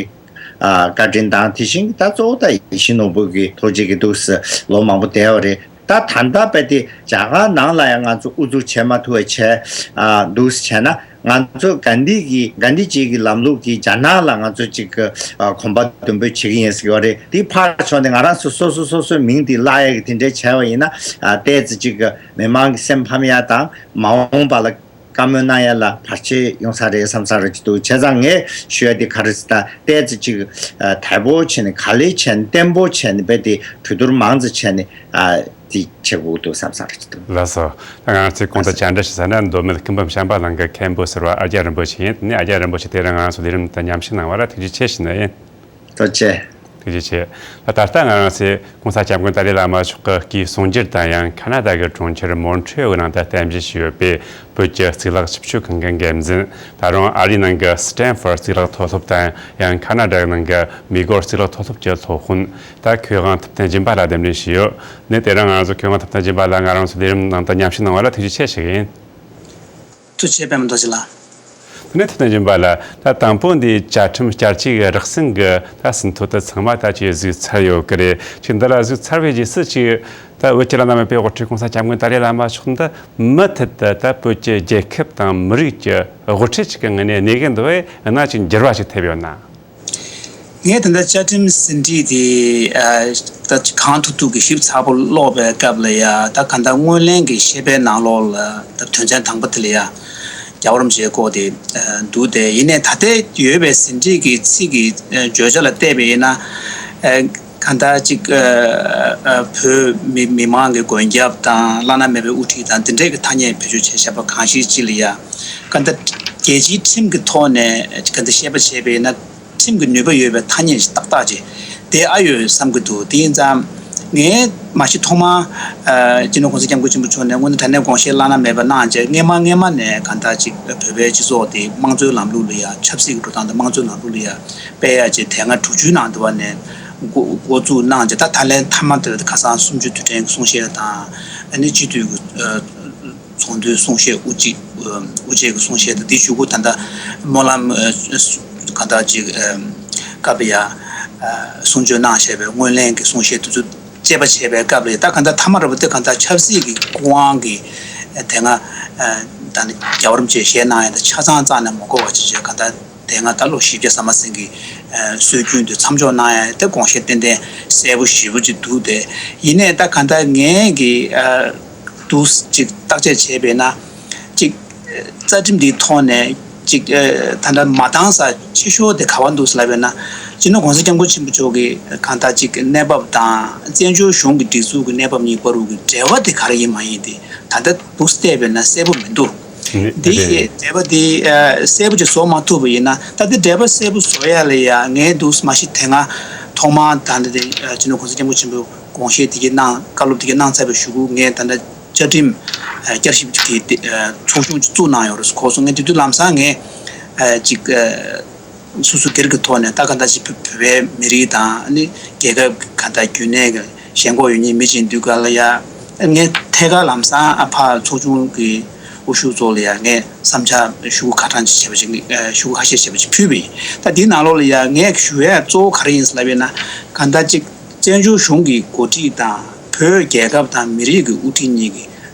ཨ་བཀའ་དྲིན་དང་དེ་བཞིན་གྱི་ད་གཙོ་བོ་ད་ཡིད་བཞིན་ནོར་བུ་གི་ཐུགས་རྗེ་གིས་འདུག་སེ་ལོ་མང་པོ་བསྡད་པ་རེད། ད་ད་ལྟ་དཔེ་དེ་རྒྱ་གར་ནང་ལ་ཡང་ང་ཚོ་ཨུ་ཚུགས་བྱེད་མ་ཐུབ་པ་བྱས་ཨ་འདུག་སེ་བྱས་ན། ང་ཚོ་གྷན་དྷི་གི་གྷན་དྷི་ཇི་གི་ལམ་ལུགས་ཀྱིས་རྒྱ་ནག་ལ་ང་ཚོ་ཅིག་གི་ཨ་གོམ་པ་མདུན་སྤོས་བྱེད་ཀྱི་ཡིན་ཟེར་གྱི་ཡོད་རེད། དེ་ཕར་ཕྱོགས་ནས་ང་རང་ཚོ་སོ་སོ་སོ་སོའི་མིང་དེ་བརླག་ཡ་གི་དེ་འདྲའི་བྱས་པ་ཡིན་ན་ཨ་ཏོག་ཙམ་ཅིག་གི་མི་མང་གི་སེམས་ཕམ་ཡ་དང་མ་འོངས་པ་ལ་བཀའ་མོལ་གནང་ཡ་ལ་བར་ཆད་ཡོང་ས་རེད་བསམ་ས་རེད་ཅིག་འདུག་བྱས་ཙང་ངས་ཞུ་ཡ་དེ་ག་རེ་ཟེར་ད་ཏོག་ཙམ་ཅིག་ཨ་དལ་པོ་བྱས་ནས་ག་ལེ་བྱས་ནས་བརྟན་པོ་བྱས་ནས་དཔེ་དེ་གྲོས་བསྡུར་མང་ཙམ་བྱས་ནས་ཨ། དེ་བྱེད་དགོས་འདུག་བསམ་བསམ་རེད་ཅི་འདུག་ལགས་སོ། ད་ང་ཚོས་གོང་དུ་བཅར་འདྲི་ཞུ་ས་ན་མདོ་སྨད་སྐུ་འབུམ་བྱམས་པ་གླིང་གི་མཁན་པོ་ཟུར་པ་ཨ་ཀྱ་རིན་པོ་ཆེ་ཡིན། དེ་ནས་ཨ་ཀྱ་རིན་པོ་ཆེ་དེ་རིང་ང་ཚོ་ལས་རིམ་དུ་མཉམ་ཞུགས་གནང་བ་ལ་ཐུགས་རྗེ་ཆེ་ཞུ་ནི་ཡིན། ཐུགས་རྗེ་ཆེ། ཐུགས་རྗེ་ཆེ། ད་ལྟ་ང་རང་ཚོས་༸གོང་ས་༸སྐྱབས་མགོན་ཏཱ་ལའི་བླ་མ་མཆོག་གི་སྐུའི་གསུང་སྒྱུར་དང་ཡང་ཁ་ན་ཌ་གི་གྲོང་ཁྱེར་མོན་ཊི་ཡོལ་གི་ནང་དུ་རྟེན་གཞི་བྱས་ཡོད་པའི་བོད་ཀྱི་གཙུག་ལག་ཞིབ་དཔྱོད་ཁང་གི་འགན་འཛིན། ད་རུང་ཨ་རིའི་ནང་གི་སི་ཏན་ཧྥོར་གཙུག་ལག་མཐོ་སློབ་དང་ཡང་ཁ་ན་ཌ་ནང་གི་མེག་ལོར་གཙུག་ལག་མཐོ་སློབ་ཀྱི་སློབ་དཔོན། ད་མཁས་དབང་ཐུབ་བསྟན་སྦྱིན་པ་ལགས་གདན་འདྲེན་ཞུས་ཡོད། ནས་དེ་རིང་ང་རང་ཚོ་མཁས་དབང་ཐུབ་བསྟན་སྦྱིན་པ་ལགས་ང་རང་ཚོ་ལས་རིམ་ནང་དུ་མཉམ་ཞུགས་གནང་བ་ལ་ཐུགས་རྗེ་ཆེ་ཞུ་གི་ཡིན། ཐུགས་རྗེ་ཆེ་པད་མ་རྡོ་རྗེ་ལགས། དེ་ནས་ཐུབ་བསྟན་སྦྱིན་པ་ལགས། ད་དང་པོ་འདི་བཅའ་ཁྲིམས་བསྐྱར་བཅོས་ཀྱི་རགས་ཟིན་གྱི་ད་ཟིན་ཐོ་དེ་ཚང་མ་ད་ཅིག་གཟིགས་ཚར་ཡོད་ཀྱི་རེད། ཅིག་འདི་ལ་གཟིགས་ཚར་བའི་རྗེས་སུ་ཅིག་ད་བོད་ཀྱི་བླ་ན་མེད་པའི་དབུ་ཁྲིད་༸གོང་ས་༸སྐྱབས་མགོན་ཏཱ་ལའི་བླ་མ་མཆོག་འདི་མུ་མཐུད་དུ་ད་བོད་ཀྱི་རྒྱལ་ཁབ་དང་མི་རིགས་ཀྱི་དབུ་ཁྲིད་ཅིག་གི་ངོས་ནས་གནས་ཀྱི་འདུག་པས་ན་ཅིག་འགྱུར་བ་ཞིག་ཐེབས་ཡོད་ན། ངས་ད་ལྟ་བཅའ་ཁྲིམས་ཟིན་བྲིས་དེ་ཨ་ད་གང་ཐུབ་ཐུབ་ཀྱིས་ཞིབ་ཚགས་པོ་ཀློག་པའི་སྐབས་ལ་ཡ་ད་ག་ད་སྔོན་གླེང་གི་བཤད་པའི་ནང་ལོགས་ལ་ད་དོན་ཚན་དང་པོ་དེ་ལ་ཡ་རྒྱལ་བ་རིན་པོ་ཆེའི་སྐོར་དེ་ཨ་འདུག་སྟེ། ཡིན་ནའི་ད་ལྟའི་ཡོད་པའི་ཟིན་བྲིས་ཀྱི་ཚིག་གི་ཨ་བརྗོད་བྱ་ལ་བལྟས་པ་ཡིན་ན་ཨ་ག་ད་ཅིག་ཨ་ཨ་བོད་མི་མི་མང་གི་མགོན་སྐྱབས་དང་བླ་ན་མེད་པའི་དབུ་ཁྲིད་དང་འདི་འདྲའི་གི་ཐ་སྙད་བེད་སྤྱོད་བྱས་བཞག་པ་གང་ཞིག་ཅིག་ལ་ཡ་ག་ད་རྒྱལ་སྤྱིའི་ཁྲིམས་ཀྱི་ཐོག་ནས་ག་ད་བཤད་པ་བྱས་པ་ཡིན་ན། ཁྲིམས་ཀྱི་ནུས་པ་ཡོད་པའི་ཐ་སྙད་ཞིག་ཏག་ཏག་ཅིག་དེ་ཨ་ཡོད་བསམ་གྱི་འདུག་དེ་ཡིན་ཙང་ངས་མ་གཞི་ཐོག་མར་ཨ་སྤྱི་ནོར་༸གོང་ས་༸སྐྱབས་མགོན་ཆེན་པོ་མཆོག་ནས་དངོས་གནས་དྲང་གནས་དགོངས་བཞེས་བླ་ན་མེད་པ་གནང་རྗེས་སྔས་མ་སྔས་མ་ནས་གང་ལྟར་ཅིག་བོད་པའི་སྤྱི་ཚོགས་དེ་དམངས་གཙོའི་ལམ་ལུགས་ལ་ཡ་ཆབ་སྲིད་ཀྱི་འགྲོ་སྟངས་དང་དམངས་གཙོའི་ལམ་ལུགས་ལ་ཡ་སྤེལ་ཡ་ཅིག་དེ་སྔ་དྲུག་ཅུའི་ནང་དུ་བ་ནས་འགོ་འགོ་བཙུགས་གནང་རྗེས་ད་ད་ལན་མཐའ་མ་དེ་ཁ་སང་གསུམ་བཅུའི་དུས་དྲན་གྱི་གསུང་བཤད་དང་ཨ་ནི་སྤྱི་འཐུས་ཀྱི་ཨ། དགོངས་དོན་གསུང་བཤད་དབུ་འབྱེད་དབུ་འབྱེད་ཀྱི་གསུང་བཤད་དང་། དེའི་གཞུག་གུ་ད་ལྟ་སྨོན་ལམ་གང་ལྟར་ཅིག་སྐབས་ཡ་གསུང་ཆོས་གནང་བཞག་པའི་སྔོན་གླེང་གི་གསུང་བཤད་དེ་ཚོ་བཅས་པ་བྱས་པའི་སྐབས་ལ། ད་གང་ལྟར་མཐའ་མ་ར་བ་དེ་གང་ལྟར་ཆབ་སྲིད་ཀྱི་སྐུ་དབང་གི་དེ་སྔ་ད་ནི་རྒྱལ་བ་རིན་པོ་ཆེས་བཞེས་གནང་ཡ་དང་ཆ་ཚང་རྩ་ནས་མ་གོ་བ་ཅིག་བྱས། གང་ལྟར་དེ་སྔ་ད་ལོ་བཞི་བརྒྱ་ཟ་མ་ཟིན་གྱི་སྲོལ་རྒྱུན་དེ་མཚམས་འཇོག་གནང་ཡ་དེ་དགོངས་བཞེད་ཏན་ཏན་གསལ་པོ་ཞེ་པོ་ཅིག་འདུག་སྟེ། ཡིན་ནའི་ད་གང་ལྟར་ངས་ཀྱི་འདུག་ཅིག་བརྟག་དཔྱད་བྱས་པས་ན། ཅིག་རྩ་ཁྲིམས་འདིའི་ཐོག་ནས་ཅིག་ད་ལྟ་མ་འདང་ས་ཆེ་ཤོས་དེ་ག་བ་འདུག་ལབ་པས་ན། སྤྱི་ནོར་༸གོང་ས་༸སྐྱབས་མགོན་ཆེན་པོ་མཆོག་གི་གང་ལྟར་ཅིག་གནས་བབ་དང་བཙན་བྱོལ་གཞུང་གི་སྒྲིག་འཛུགས་ཀྱི་གནས་བབ་གཉིས་བར་དུ་གི་འབྲེལ་བ་དེ་ག་རེ་ཡིན་མ་ཡིན་དེ་ད་ལྟ་འདུག་བལྟས་པས་ན་གསལ་པོ་མི་འདུག་འདི་ཡི་འབྲེལ་བ་དེ་གསལ་པོ་ཅིག་བཟོ་མ་ཐུབ་པ་ཡིན་ན། ད་ལྟ་འབྲེལ་བ་གསལ་པོ་བཟོ་ཡ་ལ་ཡ་ངས་འདུག་མ་གཞི་དེ་སྔ་ཐོག་མར་ད་ལྟ་དེ་སྤྱི་ནོར་༸གོང་ས་༸སྐྱབས་མགོན་ཆེན་པོས་དགོངས་བཞེད་དེ་གའི་གནང་བཀའ་སློབ་དེ་གའི་གནང་ཚར་བའི་གཞུག་གུ་ངས་ད་ལྟ་བཅའ་ཁྲིམས་བསྐྱར་ཞིབ་ཀྱི་ཚོགས་ཆུང་ཅིག་བཙུགས་གནང་ཡོད་རེད། གོ་སོང་། ངས་དེ་དུས་ལམ་སང་ངས་ཅིག་སོ་སོ་སྒེར་གྱི་ཐོག་ནས་ད་ག་འདྲ་ཞིག་བོད་པའི་མི་རིགས་དང་ནི་རྒྱལ་ཁབ་ག་འདྲ་རྒྱུན་གནས་ཀྱི་ཞེན་ཁོག་ཡོད་མཁན་མི་ཅིག་ཡིན་དུས་ག་ལ་ཡ། ངས་ཐད་ཀར་ལམ་སང་ཨ་ཕ་ཚོགས་ཆུང་གི་དབུ་བཞུགས་ཚོ་ལ་ཡ་ངས་བསམ་འཆར་ཤོག་གུ་ཁ་གྲངས་ཅིག་བྱས་པ་ཅིག་ཨ་ཤོག་གུ་ཁ་ཤས་བྱས་པ་ཅིག་ཕུལ་བ་ཡིན། ད་འདིའི་ནང་ལོགས་ལ་ཡ་ངས་ཞུ་ཡ་གཙོ་བོ་ག་རེ་ཡིན་ལབ་ཡིན་ན། ག་འདྲ་ཅིག་བཙན་བྱོལ་གཞུང་གི་འགོ་ཁྲིད་དང་བོད་རྒྱལ་ཁབ་དང་མི་རིགས་ཀྱི་དབུ་ཁྲིད་གཉིས་ཀྱི་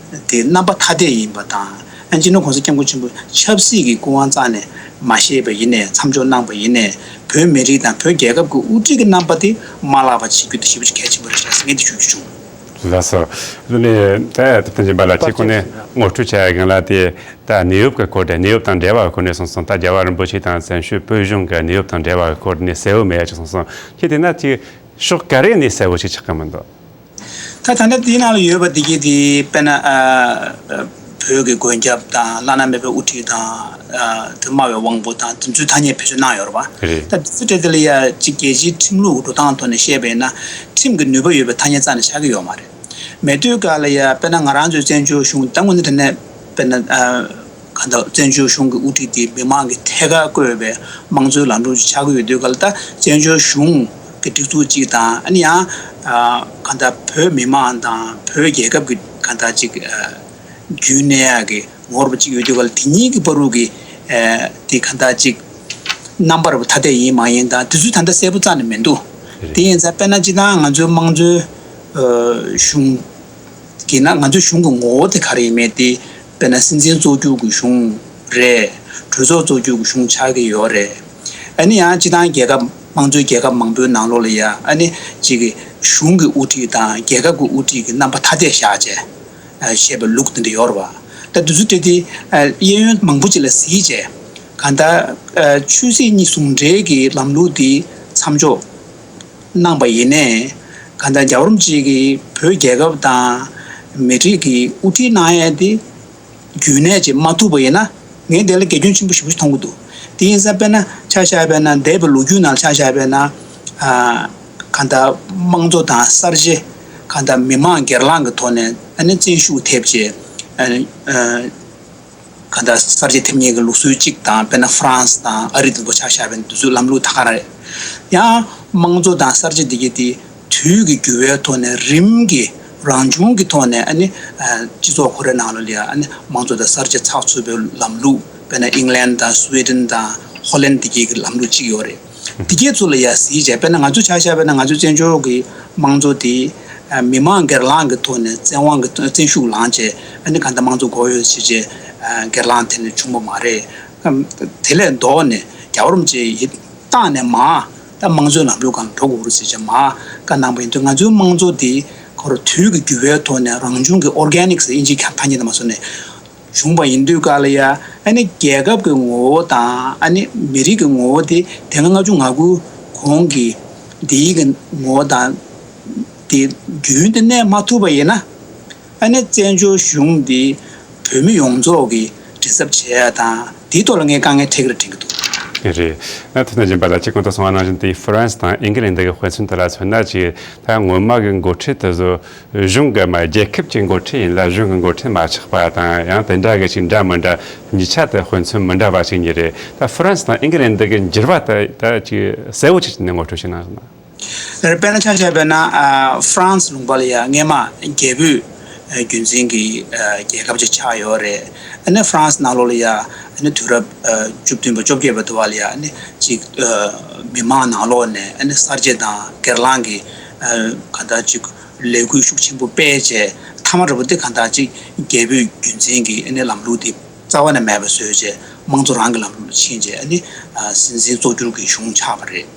དེ་རྣམ་པ་ཐ་དད་ཡིན་པ་དང་། ཨ་སྤྱི་ནོར་༸གོང་ས་༸སྐྱབས་མགོན་ཆེན་པོ་ཆབ་སྲིད་ཀྱི་སྐུ་དབང་རྩ་ནས་མ་བཞེས་པ་ཡིན་ནའི། མཚམས་འཇོག་གནང་བ་ཡིན་ནའི། བོད་མི་རིགས་དང་བོད་རྒྱལ་ཁབ་ཀྱི་དབུ་ཁྲིད་ཀྱི་རྣམ་པ་དེ་མ་བརླག་པ་བྱེད་རྒྱུ་དེ་ཞེ་པོ་ཅིག་གལ་ཆེན་པོ་རེད་ཤག་ཟེར་ངས་འདི་ཞུ་རྒྱུ་བྱུང་། ལགས་སོ། ཨ་ནི་ད་ཐུབ་བསྟན་སྦྱིན་པ་ལགས། ཁྱེད་ཁོ་ནས་ངོ་སྤྲོད་བྱ་ཡ་སྒང་ལ་དེ་ད་གནས་བབ་ཀྱི་སྐོར་དང་། གནས་བབ་དང་འབྲེལ་བའི་སྐོར་ནས་སོང་ཙང་། ད་རྒྱལ་བ་རིན་པོ་ཆེ་དང་བཙན་བྱོལ་བོད་གཞུང་གི་གནས་བབ་དང་འབྲེལ་བའི་སྐོར་ནས་གསལ་བོ་མེད་ཡ་ཅིག་སོང་ཙང་། ཁྱེད་དེ་ན་ཅིག་ཕྱོགས་ག་རེ་ནས་གསལ་བོ་ཞིག་ཆགས་ཀྱི་མི་འདུག་ད་ད་ལྟ་དེའི་ནང་ལ་ཡོད་པ་དེ་གའི་དེ་དཔེར་ན་ཨ་བོད་ཀྱི་མགོན་སྐྱབས་དང་། བླ་ན་མེད་པའི་དབུ་ཁྲིད་དང་། ཨ་དེ་སྨྲ་བའི་དབང་པོ་དང་། དེ་ཚོའི་ཐ་སྙད་བེད་སྤྱོད་གནང་ཡོད་རེད་པ། རེད། ད་དེ་ཚོ་གྲས་དེ་ལ་ཡ་གཅིག་རྒྱལ་སྤྱིའི་ཁྲིམས་ལུགས་འགྲོ་སྟངས་ཐོག་ནས་བཤད་པ་ཡིན་ན། ཁྲིམས་ཀྱི་ནུས་པ་ཡོད་པའི་ཐ་སྙད་རྩ་ནས་ཆགས་ཀྱི་ཡོད་མ་རེད། མེད་དུས་ག་ལ་ཡ་དཔེར་ན་ང་རང་ཚོའི་བཙན་བྱོལ་གཞུང་ད་དངོས་གནས་དྲང་གནས་དཔེར་ན་ཨ་ག་འདྲ་བཙན་བྱོལ་གཞུང་གི་དབུ་ཁྲིད་དེ་མི་མང་གིས་ཐད་ཀར་བསྐོས་པའི་དམངས་གཙོའི་ལམ་ལུགས་ཅིག་ཆགས་ཀྱི་ཡོད་དུས་ག་ལ། ད་བཙན་བྱོལ་གཞུང་གི་སྒྲིག་འཛུགས་གཅིག་དང་། ཨ་ནི་ཡང་ཨ་ག་འདྲ་བོད་མི་མང་དང་བོད་རྒྱལ་ཁབ་ཀྱི་ག་འདྲ་ཅིག་ཨ་རྒྱུན་གནས་ཡག་གི་ངོ་བོ་གཅིག་ཡོད་དུས་ག་ལ། དེ་གཉིས་ཀྱི་བར་དུ་གི་ཨ་དེ་ག་འདྲ་ཅིག་རྣམ་པ་ར་བ་ཐ་དད་ཡིན་མ་ཡིན་དང་དེ་ཚོའི་ད་ལྟ་གསལ་པོ་རྩ་ནས་མི་འདུག་དེ་ཡིན་ཙང་དཔེར་ན་སྤྱིར་བཏང་ང་ཚོའི་དམངས་གཙོའི་ཨ་གཞུང་གི་ནང་ང་ཚོའི་གཞུང་གི་ངོ་བོ་དེ་ག་རེ་ཡིན་མིན་དེ། དཔེར་ན་སྲིད་འཛིན་གཙོ་གྱུར་གྱི་གཞུང་རེད། གྲོས་ཚོགས་གཙོ་གྱུར་གྱི་གཞུང་ཆགས་ཀྱི་ཡོད་རེད། ཨ་ནི་ཡང་སྤྱིར་བཏང་རྒྱལ་ཁབ་དམངས་གཙོའི་རྒྱལ་ཁབ་མང་པོའི་ནང་ལོགས་ལ་ཡ་ཨ་ནི་གཅིག་གི་གཞུང་གི་དབུ་ཁྲིད་དང་རྒྱལ་ཁབ་ཀྱི་དབུ་ཁྲིད་ཀྱི་རྣམ་པ་ཐ་དད་བཞག་བྱས་ཨ་བཤད་པའི་ལུགས་དེ་འདྲ་ཡོད་རེད་པ། ད་དེ་ཚོ་དེ་དེ་ཨ་གཡས་གཡོན་མང་པོ་ཅིག་ལ་གཟིགས་བྱས། གང་ལྟར་ཨ་ཆོས་སྲིད་གཉིས་ཟུང་འབྲེལ་གྱི་ལམ་ལུགས་དེ་མཚམས་འཇོག་གནང་པ་ཡིན་ནའི། གང་ལྟར་རྒྱལ་བ་རིན་པོ་ཆེ་གིས་བོད་རྒྱལ་ཁབ་དང་མི་རིགས་ཀྱི་དབུ་ཁྲིད་གནང་ཡས་དེ་རྒྱུན་གནས་ཅིག་མ་ཐུབ་པ་ཡིན་ན། ངས་དེ་ལ་དགེ་སྐྱོན་ཆེན་པོ་ཞེ་པོ་ཞིག་མཐོང་གི་འདུག་དེ་ཡིན་ཙང་དཔེར་ན་ཆ་བཞག་པས་ན། འདས་པའི་ལོ་རྒྱུས་ནང་ཆ་བཞག་པས་ན། ཨ་གང་ལྟར་དམངས་གཙོ་དང་གསར་བརྗེ། གང་ལྟར་མི་མང་སྒེར་ལངས་ཀྱི་ཐོག་ནས་ཨ་ནི་བཙན་ཤུགས་ཐེབས་བྱས། ཨ་ནི་ཨ་གང་ལྟར་གསར་བརྗེ་ཐེབས་མཁན་གྱི་ལུགས་སྲོལ་གཅིག་དང་། དཔེར་ན་ཧྥ་རན་སི་དང་ཨ་རི་དང་པོ་ཆ་བཞག་པ་ཡིན་ན་དེ་ཚོའི་ལམ་ལུགས་ད་ག་རང་རེད། ཡང་དམངས་གཙོ་དང་གསར་བརྗེ་འདི་གྱད་དེ་དུས་ཀྱི་འགྱུར་བའི་ཐོག་ནས་རིམ་གྱིས་རང་བྱུང་གི་ཐོག་ནས་ཨ་ནི་ཨ་སྤྱི་ཚོགས་ཁོ་རའི་ནང་ལོགས་ལ་ཡ་ཨ་ནི་དམངས་གཙོ་དང་གསར་བརྗེ་ཚགས་ཚུད་པའི་ལམ་ལུགས། དཔེར་ན་ཨིང་ལན་དང་སུའེ་ཏན་དང་ཧོ་ལན་འདི་གྱད་ཀྱི་ལམ་ལུགས་གཅིག་ཡོད་རེད། འདི་གྱད་ཚོ་ལ་ཡ་གཟིགས་བྱས། དཔེར་ན་ང་ཚོ་ཆ་བཞག་པས་ན་ང་ཚོའི་བཙན་བྱོལ་གྱི་དམངས་གཙོ་དེ་ཨ་མི་མང་སྒེར་ལངས་ཀྱི་ཐོག་ནས་བཙན་དབང་གི་བཙན་ཤུགས་ལངས་བྱས། ཨ་ནི་གང་ལྟར་དམངས་གཙོ་དགོས་ཡོད་ཟེར་བྱས་ཨ་སྒེར་ལངས་དེ་ནས་བྱུང་བ་མ་རེད། ཨ་དེ་ལས་ལྡོག་ནས་རྒྱལ་བ་རིན་པོ་ཆེ་ཡིད་བཏང་ནས་མར་ད་དམངས་གཙོའི་ལམ་ལུགས་སྒང་འགྲོ་དགོས་རེད་ཟེར་བྱས་མར་བཀའ་གནང་པ་ཡིན་དུས། ང་ཚོའི་དམངས་གཙོ་དེ་ཁོ་རང་དུས་ཀྱི་འགྱུར་བའི་ཐོག་ནས་རང་བྱུང་གི་ཨོར་གེ་ནིག་ཟེར་དབྱིན་ཇིའི་ཐ་སྙད་དེ་མ་སོང་ནས་བྱུང་བ་ཡིན་དུས་ག་ལ་ཡ། ཨ་ནི་རྒྱལ་ཁབ་ཀྱི་ངོ་བོ་དང་ཨ་ནི་མི་རིགས་ཀྱི་ངོ་བོ་དེ་དེ་སྔ་ལྔ་བཅུ་ང་དགུ་གོང་གི་འདིའི་གི་ངོ་བོ་དང་དེ་རྒྱུན་དུ་གནས་མ་ཐུབ་པ་ཡིན་ན། ཨ་ནི་བཙན་བྱོལ་གཞུང་འདི་བོད་མི་ཡོངས་རྫོགས་ཀྱིས་མགྲིན་ཚབ་བྱེད་ཡ་དང་། དེའི་ཐོག་ལ་ངས་དཀའ་ངལ་འཕྲད་ཀྱི་རེད་དྲན་གྱི་འདུག་རེད། ཐུབ་བསྟན་སྦྱིན་པ་ལགས། ཁྱེད་གོང་དུ་གསུངས་པ་ནང་བཞིན་དེ་ཧྥ་རན་སི་དང་ཨིང་ལན་འདི་གི་དཔེ་མཚོན་དེ་ལ་མཚོན་ན། ཅིག་ད་སྔོན་མ་གི་འགོ་ཁྲིད་དེ་ཚོ་གཞུང་གི་མ་རྒྱལ་ཁབ་ཀྱི་འགོ་ཁྲིད་ཡིན་ལ་གཞུང་གི་འགོ་ཁྲིད་མ་ཆགས་པ་དང་། ཡང་དེ་འདྲ་གི་ཅིག་འདྲ་མི་འདྲ་གཉིས་ཆ་དེ་དཔེ་མཚོན་མི་འདྲ་བ་ཞིག་རྙེད་རེད། ད་ཧྥ་རན་སི་དང་ཨིང་ལན་འདི་གི་འགྱུར་བ་དེ་ད་ཅིག་གསལ་བོ་ཅིག་ནས་ངོ་སྤྲོད་ཞིག་གནང་སོང་ན། དཔེར་ན་ཆ་བཞག་པས་ན་ཨ་ཧྥ་རན་སི་ལུང་པ་ལ་ཡ་སྔས་མ་རྒྱལ་པོས་ རྒྱུན་འཛིན་གྱི་རྒྱལ་ཁབ་ཅིག་ཆགས་ཡོད་རེད། ཨ་ནི་ཧྥ་རན་སི་ནང་ལོགས་ལ་ཡ་ཨ་ནི་དུས་རབས་བཅུ་བདུན་པ་བཅོ་བརྒྱད་པ་དུ་བ་ལ་ཡ་ཨ་ནི་ཅིག་མི་མང་ནང་ལོགས་ནས་ཨ་ནི་གསར་བརྗེ་དང་སྒེར་ལངས་ཀྱི་ག་འདྲ་ཅིག་ལས་འགུལ་ཤུགས་ཆེན་པོ་སྤེལ་བྱས། མཐའ་མ་རུ་དེ་ག་འདྲ་ཅིག་རྒྱལ་པོའི་རྒྱུན་འཛིན་གྱི་ཨ་ནི་ལམ་ལུགས་དེ་རྩ་བ་ནས་མེད་པ་བཟོས་བྱས་དམངས་གཙོ་རང་གི་ལམ་ལུགས་ལ་ཕྱིན་བྱས་ཨ་ནི་སྲིད་འཛིན་གཙོ་གྱུར་གྱི་གཞུང་ཆགས་པ་རེད།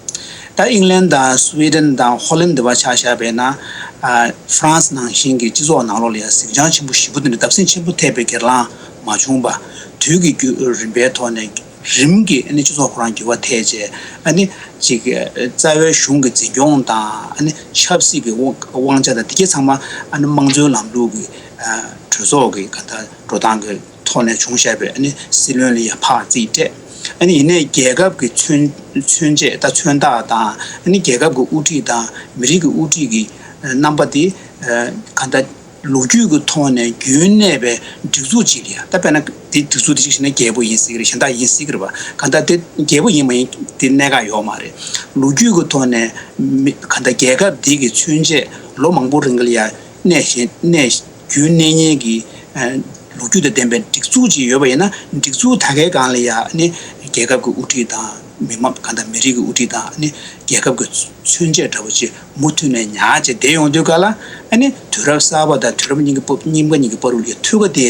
ད་ཨིང་ལན་དང་སུའེ་ཏན་དང་ཧོ་ལན་འདི་བ་ཆ་བཞག་པས་ན། ཨ་ཧྥ་རན་སི་ནང་བཞིན་གྱི་སྤྱི་ཚོགས་ནང་ལོགས་ལ་ཡང་གཟིགས་སྦྱང་ཆེན་པོ་ཞེ་པོ་དེ་འདྲ་བརྡབ་གསིག་ཆེན་པོ་ཐེབས་པའི་སྒེར་ལངས་མ་བྱུང་བ། དུས་ཀྱི་རིམ་པའི་ཐོག་ནས་རིམ་གྱིས་ཨ་ནི་སྤྱི་ཚོགས་ཁོ་རང་འགྱུར་བ་ཐེབས་བྱས། ཨ་ནི་ཅིག་རྩ་བའི་གཞུང་གི་འཛིན་སྐྱོང་དང་ཨ་ནི་ཆབ་སྲིད་ཀྱི་དབང་དབང་ཆ་དང་དེ་གྱད་ཚང་མ་ཨ་ནི་དམངས་གཙོའི་ལམ་ལུགས་ཀྱི་གྲོས་ཚོགས་ཀྱི་ག་ད་འགྲོ་སྟངས་ཀྱི་ཐོག་ནས་བྱུང་བཞག་པའི་ཨ་ནི་སྲིད་བློན་ལ་ཡ་ཕར་རྩིས་སྤྲད། ཨ་ནི་ཡིན་ནའི་རྒྱལ་ཁབ་ཀྱི་མཚོན་མཚོན་བྱེད་དང་མཚོན་རྟགས་དང་ཨ་ནི་རྒྱལ་ཁབ་ཀྱི་དབུ་ཁྲིད་དང་མི་རིགས་ཀྱི་དབུ་ཁྲིད་ཀྱི་རྣམ་པ་དེ་ག་ད་ལོ་རྒྱུས་ཀྱི་ཐོག་ནས་རྒྱུན་གནས་པའི་སྒྲིག་འཛུགས་ཅིག་ལ་ཡ། ད་དཔེར་ན་དེ་སྒྲིག་འཛུགས་དེ་ཅིག་བྱས་ན་རྒྱལ་པོ་ཡིན་སྲིད་ཀྱི་རེད། གཞན་དག་ཡིན་སྲིད་ཀྱི་རེད་པ། ག་ད་དེ་རྒྱལ་པོ་ཡིན་མ་ཡིན་དེ་གནད་འགག་ཡོད་མ་རེད། ལོ་རྒྱུས་ཀྱི་ཐོག་ནས་མི་ག་ད་རྒྱལ་ཁབ་འདི་གི་མཚོན་བྱེད་ལོ་མང་པོ་རིང་ལ་ཡ་གནས་བཞིན་གནས་རྒྱུན་གནས་མཁན་གྱི་ལོ་རྒྱུས་དང་ལྡན་པའི་སྒྲིག་འཛུགས་ཅིག་ཡོད་པ་ཡིན་ན། སྒྲིག་འཛུགས་ད་གའི་སྒང་ལ་ཡ་ཨ་ནི་རྒྱལ་ཁབ་ཀྱི་དབུ་ཁྲིད་དང་མི་མང་གང་དང་མི་རིགས་ཀྱི་དབུ་ཁྲིད་དང་ཨ་ནི་རྒྱལ་ཁབ་ཀྱི་མཚོན་བྱེད་འདྲ་པོ་ཅིག་མུ་མཐུད་ནས་ཉར་བྱས་བསྡད་ཡོང་དུས་ག་ལ། ཨ་ནི་དུས་རབས་གསར་པ་དང་དུས་རབས་རྙིང་པ་རྙིང་པ་གཉིས་ཀྱི་བར་ལ་ཡ་མཐུད་ཁ་དེ་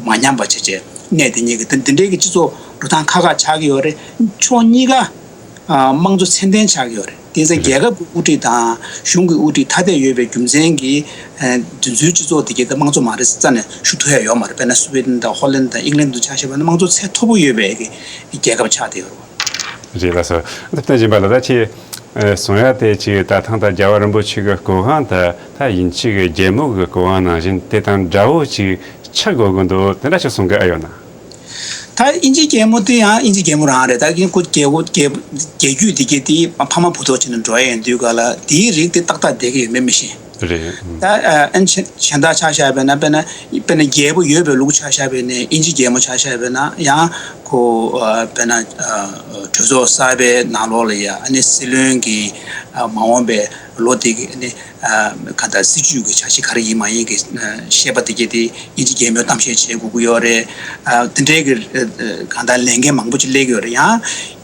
མ་ཉམས་པ་བྱས་བྱས་གནས་དེ་གཉིས་ཀྱི་དེ་འདི་འདྲའི་གི་སྤྱི་ཚོགས་འགྲོ་སྟངས་ཁག་ཁག་ཆགས་ཀྱི་ཡོད་རེད། ཕྱོགས་གཉིས་ཀ་ཨ་དམངས་གཙོ་ཚད་ལྡན་ཆགས་ཀྱི་ཡོད་རེད། དེ་ཚེ་རྒྱལ་ཁབ་ཀྱི་དབུ་ཁྲིད་དང་གཞུང་གི་དབུ་ཁྲིད་ཐ་དད་ཡོད་པའི་རྒྱུ་མཚན་གྱིས། ཨ་དེ་ཚོའི་སྤྱི་ཚོགས་དེ་གའི་ད་དམངས་གཙོ་མ་རེད་ཟེར་རྩ་ནས་ཞུ་ཐུབ་ཡ་ཡོད་མ་རེད། དཔེར་ན་སུའེ་ཏན་དང་ཧོ་ལན་དང་ཨིང་ལན་དུ་ཆ་བཞག་པ་ན་དམངས་གཙོ་ཚད་མཐོ་པོ་ཡོད་པའི་གི་རྒྱལ་ཁབ་ཆགས་བསྡད་ཡོད་རེད། རེད་ལགས་སོ། ད་ལྟ་སྦྱིན་པ་ལགས། ད་ཁྱེད་གསུང་ཡ་དེ་ཅིག་ད་ཐང་ད་རྒྱལ་བ་རིན་པོ་ཆེ་གི་སྐུ་དབང་དང་ད་དབྱིན་ཇི་གི་རྒྱལ་མོ་གི་སྐུ་དབང་ནང་བཞིན་དེ་དང་འདྲ་བོ་ཅིག་ཆགས་དགོས་ཀྱི་འདུག་དེ་འདྲ་ཞིག་གསུང་གི་ཨ་ཡོད་ན། ད་དབྱིན་ཇིའི་རྒྱལ་མོ་དེ་ཡང་དབྱིན་ཇིའི་རྒྱལ་མོ་རང་རེད། ད་ཁྱེད་ཁོ་རྒྱལ་པོ་རྒྱལ་རྒྱལ་རྒྱུད་དེ་གའི་དེ་ཕ་མ་བུ་ཐོག་ཅིག་ནས་འགྲོ་ཡ་ཡིན་དུས་ག་ལ་དེའི་རིགས་དེ་ཏག་ཏག་བསྡད་ཀྱི་ཡོད་མེད་མི་ཤེས། རེད། ད་ཨ་ཨན་ཆེན་ཆེན་ད་ཆ་བཞག་པས་ན། དཔེར་ན་དཔེར་ན་རྒྱལ་པོ་ཡོད་པའི་ལུགས་ཆ་བཞག་པས་ན། དབྱིན་ཇི་རྒྱལ་མོ་ཆ་བཞག་པས་ན་ཡང་ཁོ་ཨ་དཔེར་ན་ཨ་གྲོས་ཚོགས་གསར་པའི་ནང་ལོགས་ལ་ཡ་ཨ་ནི་སྲིད་བློན་གྱི་ཨ་མ་འོངས་པའི་ལོ་དེ་གི་ཨ་ནི་ཨ་ག་ད་སྲིད་ཇུས་ཀྱི་འཆར་གཞི་ག་རེ་ཡིན་མ་ཡིན་གྱི་ཨ་བཤད་པ་དེ་གྱད་དེ་དབྱིན་ཇི་རྒྱལ་མོས་གཏམ་བཤད་བྱེད་དགོས་ཀྱི་ཡོད་རེད། ཨ་དེ་འདྲའི་གི་ཨ་ག་ད་ལས་འགན་མང་པོ་ཅིག་སླེབས་ཀྱི་ཡོད་རེད། ཡང་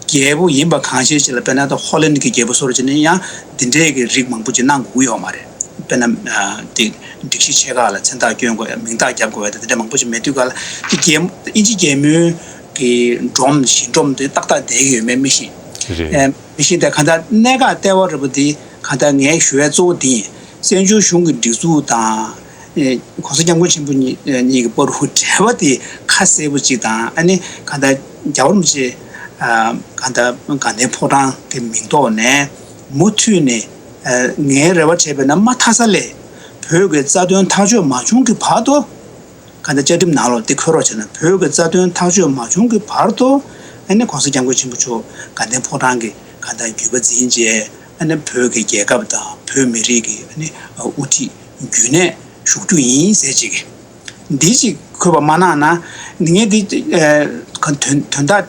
རྒྱལ་པོ་ཡིན་པ་གང་ཤེས་ཅིག་ལ། དཔེར་ན་ད་ཧོ་ལན་གྱི་རྒྱལ་པོ་བཟོ་འདྲ་བྱས་ན་ཡང་དེ་འདྲའི་གི་རིགས་མང་པོ་ཅིག་གནང་དགོས་ཀྱི་ཡོད་མ་རེད། དཔེར་ན་ཨ་དེ་སྒྲིག་གཞི་ཆེ་ཁག་ལ་མཚན་རྟགས་བསྐྱོན་དགོས་ཡ། མིང་རྟགས་རྒྱབ་དགོས་ཡ་དེ་འདྲ་མང་པོ་ཅིག་མེད་དུས་ག་ལ། དེ་རྒྱལ་དབྱིན་ཇི་རྒྱལ་མོའི་གི་སྒྲོམ་བཞི་སྒྲོམ་དེ་ཏག་ཏག་བསྡད་ཀྱི་ཡོད་མེད་མི་ཤེས། རེད། ཨེ་མི་ཤེས། དེ་ག་ད་གནད་འགག་ལྟེ་བ་རེད་པ། དེ་ག་ད་ངས་ཞུ་ཡ་གཙོ་བོ་དེ་ཡིན། བཙན་བྱོལ་གཞུང་གི་སྒྲིག་འཛུགས་དང་། ཨེ་༸གོང་ས་༸སྐྱབས་མགོན་ཆེན་པོ་གཉིས་གཉིས་ཀྱི་བར་དུ་འབྲེལ་བ་དེ་ཁ་གསལ་པོ་ཅིག་དང་། ཨ་ནི་ག་ད་རྒྱལ་བ་རིན་པོ་ཆེ་ཨ་ག་ད་དགའ་ལྡན་ཕོ་བྲང་གི་མིང་ཐོག་ནས་མུ་མཐུད་ནས་ཨ་ངའི་རེ་བ་བྱས་པས་ན་མ་མཐའ་ས་ལས་བོད་ཀྱི་རྩ་དོན་ཐག་གཅོད་མ་བྱུང་གི་བར་དུ། ག་ད་བཅའ་ཁྲིམས་ནང་ལོགས་དེ་འཁོད་རོགས་བྱས་ན། བོད་ཀྱི་རྩ་དོན་ཐག་གཅོད་མ་བྱུང་གི་བར་དུ་ཨ་ནི་༸གོང་ས་༸སྐྱབས་མགོན་ཆེན་པོ་མཆོག་དགའ་ལྡན་ཕོ་བྲང་གི་ག་ད་བརྒྱུད་པ་འཛིན་བྱས། ཨ་ནི་བོད་ཀྱི་རྒྱལ་ཁབ་དང་བོད་མི་རིགས་ཀྱི་ཨ་ནི་དབུ་ཁྲིད་རྒྱུན་གནས་བཞུགས་རྒྱུ་ཡིན་ཟེར་ཅིག་འདི་ཅིག་འཁོད་པ་མ་གནང་ན། ངས་འདི་ཨ་ག་དོན་དོན་དག་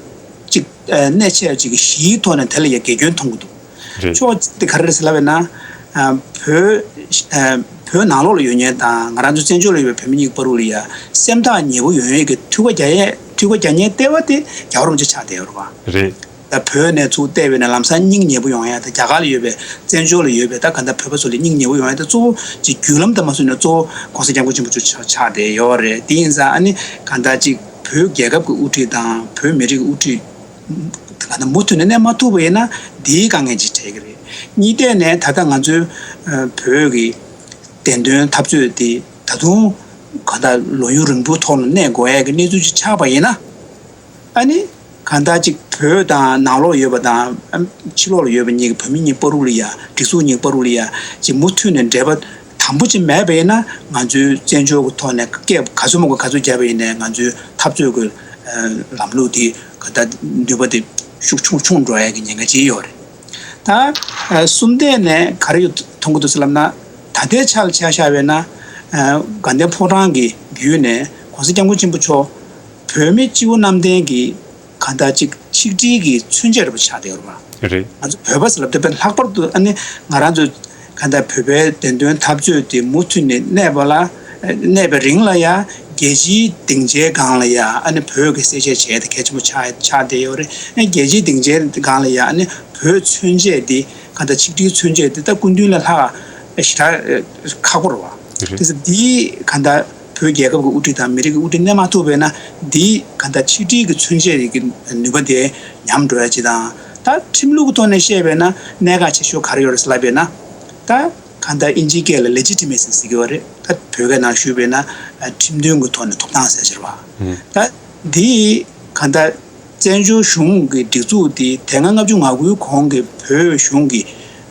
ཅིག་ཨ་གནད་ཆེ་ཅིག་གཞིའི་ཐོག་ནས་དེ་ལ་ཡ་དགེ་སྐྱོན་མཐོང་གི་འདུག་རེད། ཕྱོགས་གཅིག་དེ་ག་རེ་རེད་ཟེར་ལབ་པས་ན། ཨ་བོད་ཨ་བོད་ནང་ལོགས་ལ་ཡོད་མཁན་དང་ང་རང་ཚོ་བཙན་བྱོལ་ལ་ཡོད་པའི་བོད་མི་གཉིས་ཀྱི་བར་དུ་ལ་ཡ་སེམས་ཐག་ཉེ་པོ་ཡོང་ཡས་ཀྱི་ཐུགས་ཁ་རྒྱག་ཡས། ཐུགས་ཁ་རྒྱག་མཁན་ལྟེ་བ་དེ་རྒྱལ་བ་རིན་པོ་ཆེ་ཆགས་བསྡད་ཡོད་རེད་པ། རེད། ད་བོད་ནས་ཚུར་བལྟས་པས་ན་ལམ་སང་སྙིང་ཉེ་པོ་ཡོང་ཡ། ད་རྒྱ་གར་ལ་ཡོད་པའི་བཙན་བྱོལ་ལ་ཡོད་པའི་ད་ག་ད་བོད་པ་ཚོ་ལ་སྙིང་ཉེ་པོ་ཡོང་ཡ་དེ་གཙོ་བོ་ཅིག་བརྒྱུད་ལམ་དང་མ་བཟུང་ནས་གཙོ་བོ་༸གོང་ས་༸སྐྱབས་མགོན་ཆེན་པོ་མཆོག་ཆགས་ཆགས་བསྡད་ཡོད་རེད། དེ་ཡིན་ཙང་ཨ་ནི་ག་ད་ཅིག་བོད་རྒྱལ་ཁབ་ཀྱི་དབུ་ཁྲིད་དང་བོད་མི་རིགས་ཀྱི་དབུ་ཁྲིད་ག་ད་མུ་མཐུད་ནས་གནས་མ་ཐུབ་པ་ཡིན་ན་འདིའི་དཀའ་ངལ་ཅིག་འཕྲད་ཀྱི་རེད། གཉིས་ཐད་ནས་ད་ལྟ་ང་ཚོའི་ཨ་བོད་ཀྱི་བདེན་དོན་འཐབ་རྩོད་དེ་ད་དུང་ག་ད་ལོ་ཡུན་རིང་པོའི་ཐོག་ལ་གནས་དགོས་ཡ་གི་གནས་ཚུལ་ཅིག་ཆགས་པ་ཡིན་ན། ཨ་ནི་གང་ལྟར་ཅིག་བོད་དང་ནང་ལོགས་ཡོད་པ་དང་ཕྱི་ལོགས་ལ་ཡོད་པ་གཉིས་ཀྱི་བོད་མི་གཉིས་བར་དུ་ལ་ཡ། སྒྲིག་འཛུགས་གཉིས་བར་དུ་ལ་ཡ་ཅིག་མུ་མཐུད་ནས་འབྲེལ་བ་དམ་པོ་ཅིག་མེད་པ་ཡིན་ན། ང་ཚོའི་བཙན་བྱོལ་གྱི་ཐོག་ནས་སྐད་ག་ཚོད་མང་པོ་ག་ཚོད་བརྒྱབ་པ་ཡིན་ནའི་ང་ཚོའི་འཐབ་རྩོད་ཀྱི་ལམ་ལུགས་དེ་ག་ད་ནུས་པ་དེ་ཤུགས་ཆུང་ཆུང་འགྲོ་ཡ་གི་ཉེན་ཁ་ཅིག་ཡོད་རེད། ད་ཨ་གསུམ་ཐད་ནས་ག་རེ་ཡོད་མཐོང་གི་འདུག་ཟེར་ལབ་ན། ད་ལྟའི་ཆ་ལ་ཆ་བཞག་པས་ན། ཨ་དགའ་ལྡན་ཕོ་བྲང་གི་བརྒྱུད་ནས་༸གོང་ས་༸སྐྱབས་མགོན་ཆེན་པོ་མཆོག་བོད་མི་སྤྱི་བོ་གནམ་བསྟན་གྱི་གང་ལྟར་ཅིག་ཆིག་སྒྲིལ་གྱི་མཚོན་བྱེད་འདྲ་པོ་ཆགས་བསྡད་ཡོད་རེད་པ། རེད། ང་ཚོ་བོད་པ་ཟེར་ལབ་དུས་དཔེར་ན་ལྷག་པར་དུ་ཨ་ནི་ང་རང་ཚོ་གང་ལྟར་བོད་པའི་བདེན་དོན་འཐབ་རྩོད་དེ་མུ་མཐུད་ནས་གནས་པ་ལ། གནས་པའི་རིང་ལ་ཡང་རྒྱལ་སྤྱིའི་སྡིངས་ཆའི་སྒང་ལ་ཡང་ཨ་ནི་བོད་ཀྱི་གསལ་བཤད་བྱས་ཏེ་གལ་ཆེན་པོ་ཆགས་ཆགས་བསྡད་ཡོད་རེད། ཨ་རྒྱལ་སྤྱིའི་སྡིངས་ཆའི་སྒང་ལ་ཡང་ཨ་ནི་བོད་མཚོན་བྱེད་འདི་གང་ལྟར་ཆིག་སྒྲིལ་མཚོན་བྱེད་འདི་ད་སྐུ་མདུན་ལས་ལྷག་ཞེ་དྲག་ཁག་པོ་རེད་བ། དེ་ཚོ་འདི་གང་ལྟར་བོད་རྒྱལ་ཁབ་ཀྱི་དབུ་ཁྲིད་དང་མི་རིགས་ཀྱི་དབུ་ཁྲིད་གནས་མ་ཐུབ་པས་ན། འདི་གང་ལྟར་ཆིག་སྒྲིལ་གྱི་མཚོན་བྱེད་ཀྱི་ནུས་པ་དེ་ཉམས་འགྲོ་ཡ་ཅིག་དང་། ད་ཁྲིམས་ལུགས་ཀྱི་ཐོག་ནས་བཤད་པས་ན་གནད་འགག་ཆེ་ཤོས་ག་རེ་ཡོད་རེད་ཟེར་ལབ་པས་ན། ད་གང་ལྟར་ཨིན་ཇིའི་སྐད་ལ་ལེ་ཇི་ཊི་མེ་སི་ཟེར་གྱི་ཡོད་རེད། ད་བོད་སྐད་ནང་ཞུས་པས་ན་ཁྲིམས་མཐུན་གྱི་ཐོག་ནས་ཐོབ་ཐང་ཟེར་གྱི་རེད་བ། ད་འདི་གང་ལྟར་བཙན་བྱོལ་གཞུང་གི་སྒྲིག་འཛུགས་འདི་དེ་སྔ་ལྔ་བཅུ་ང་དགུའི་གོང་གི་བོད་གཞུང་གི་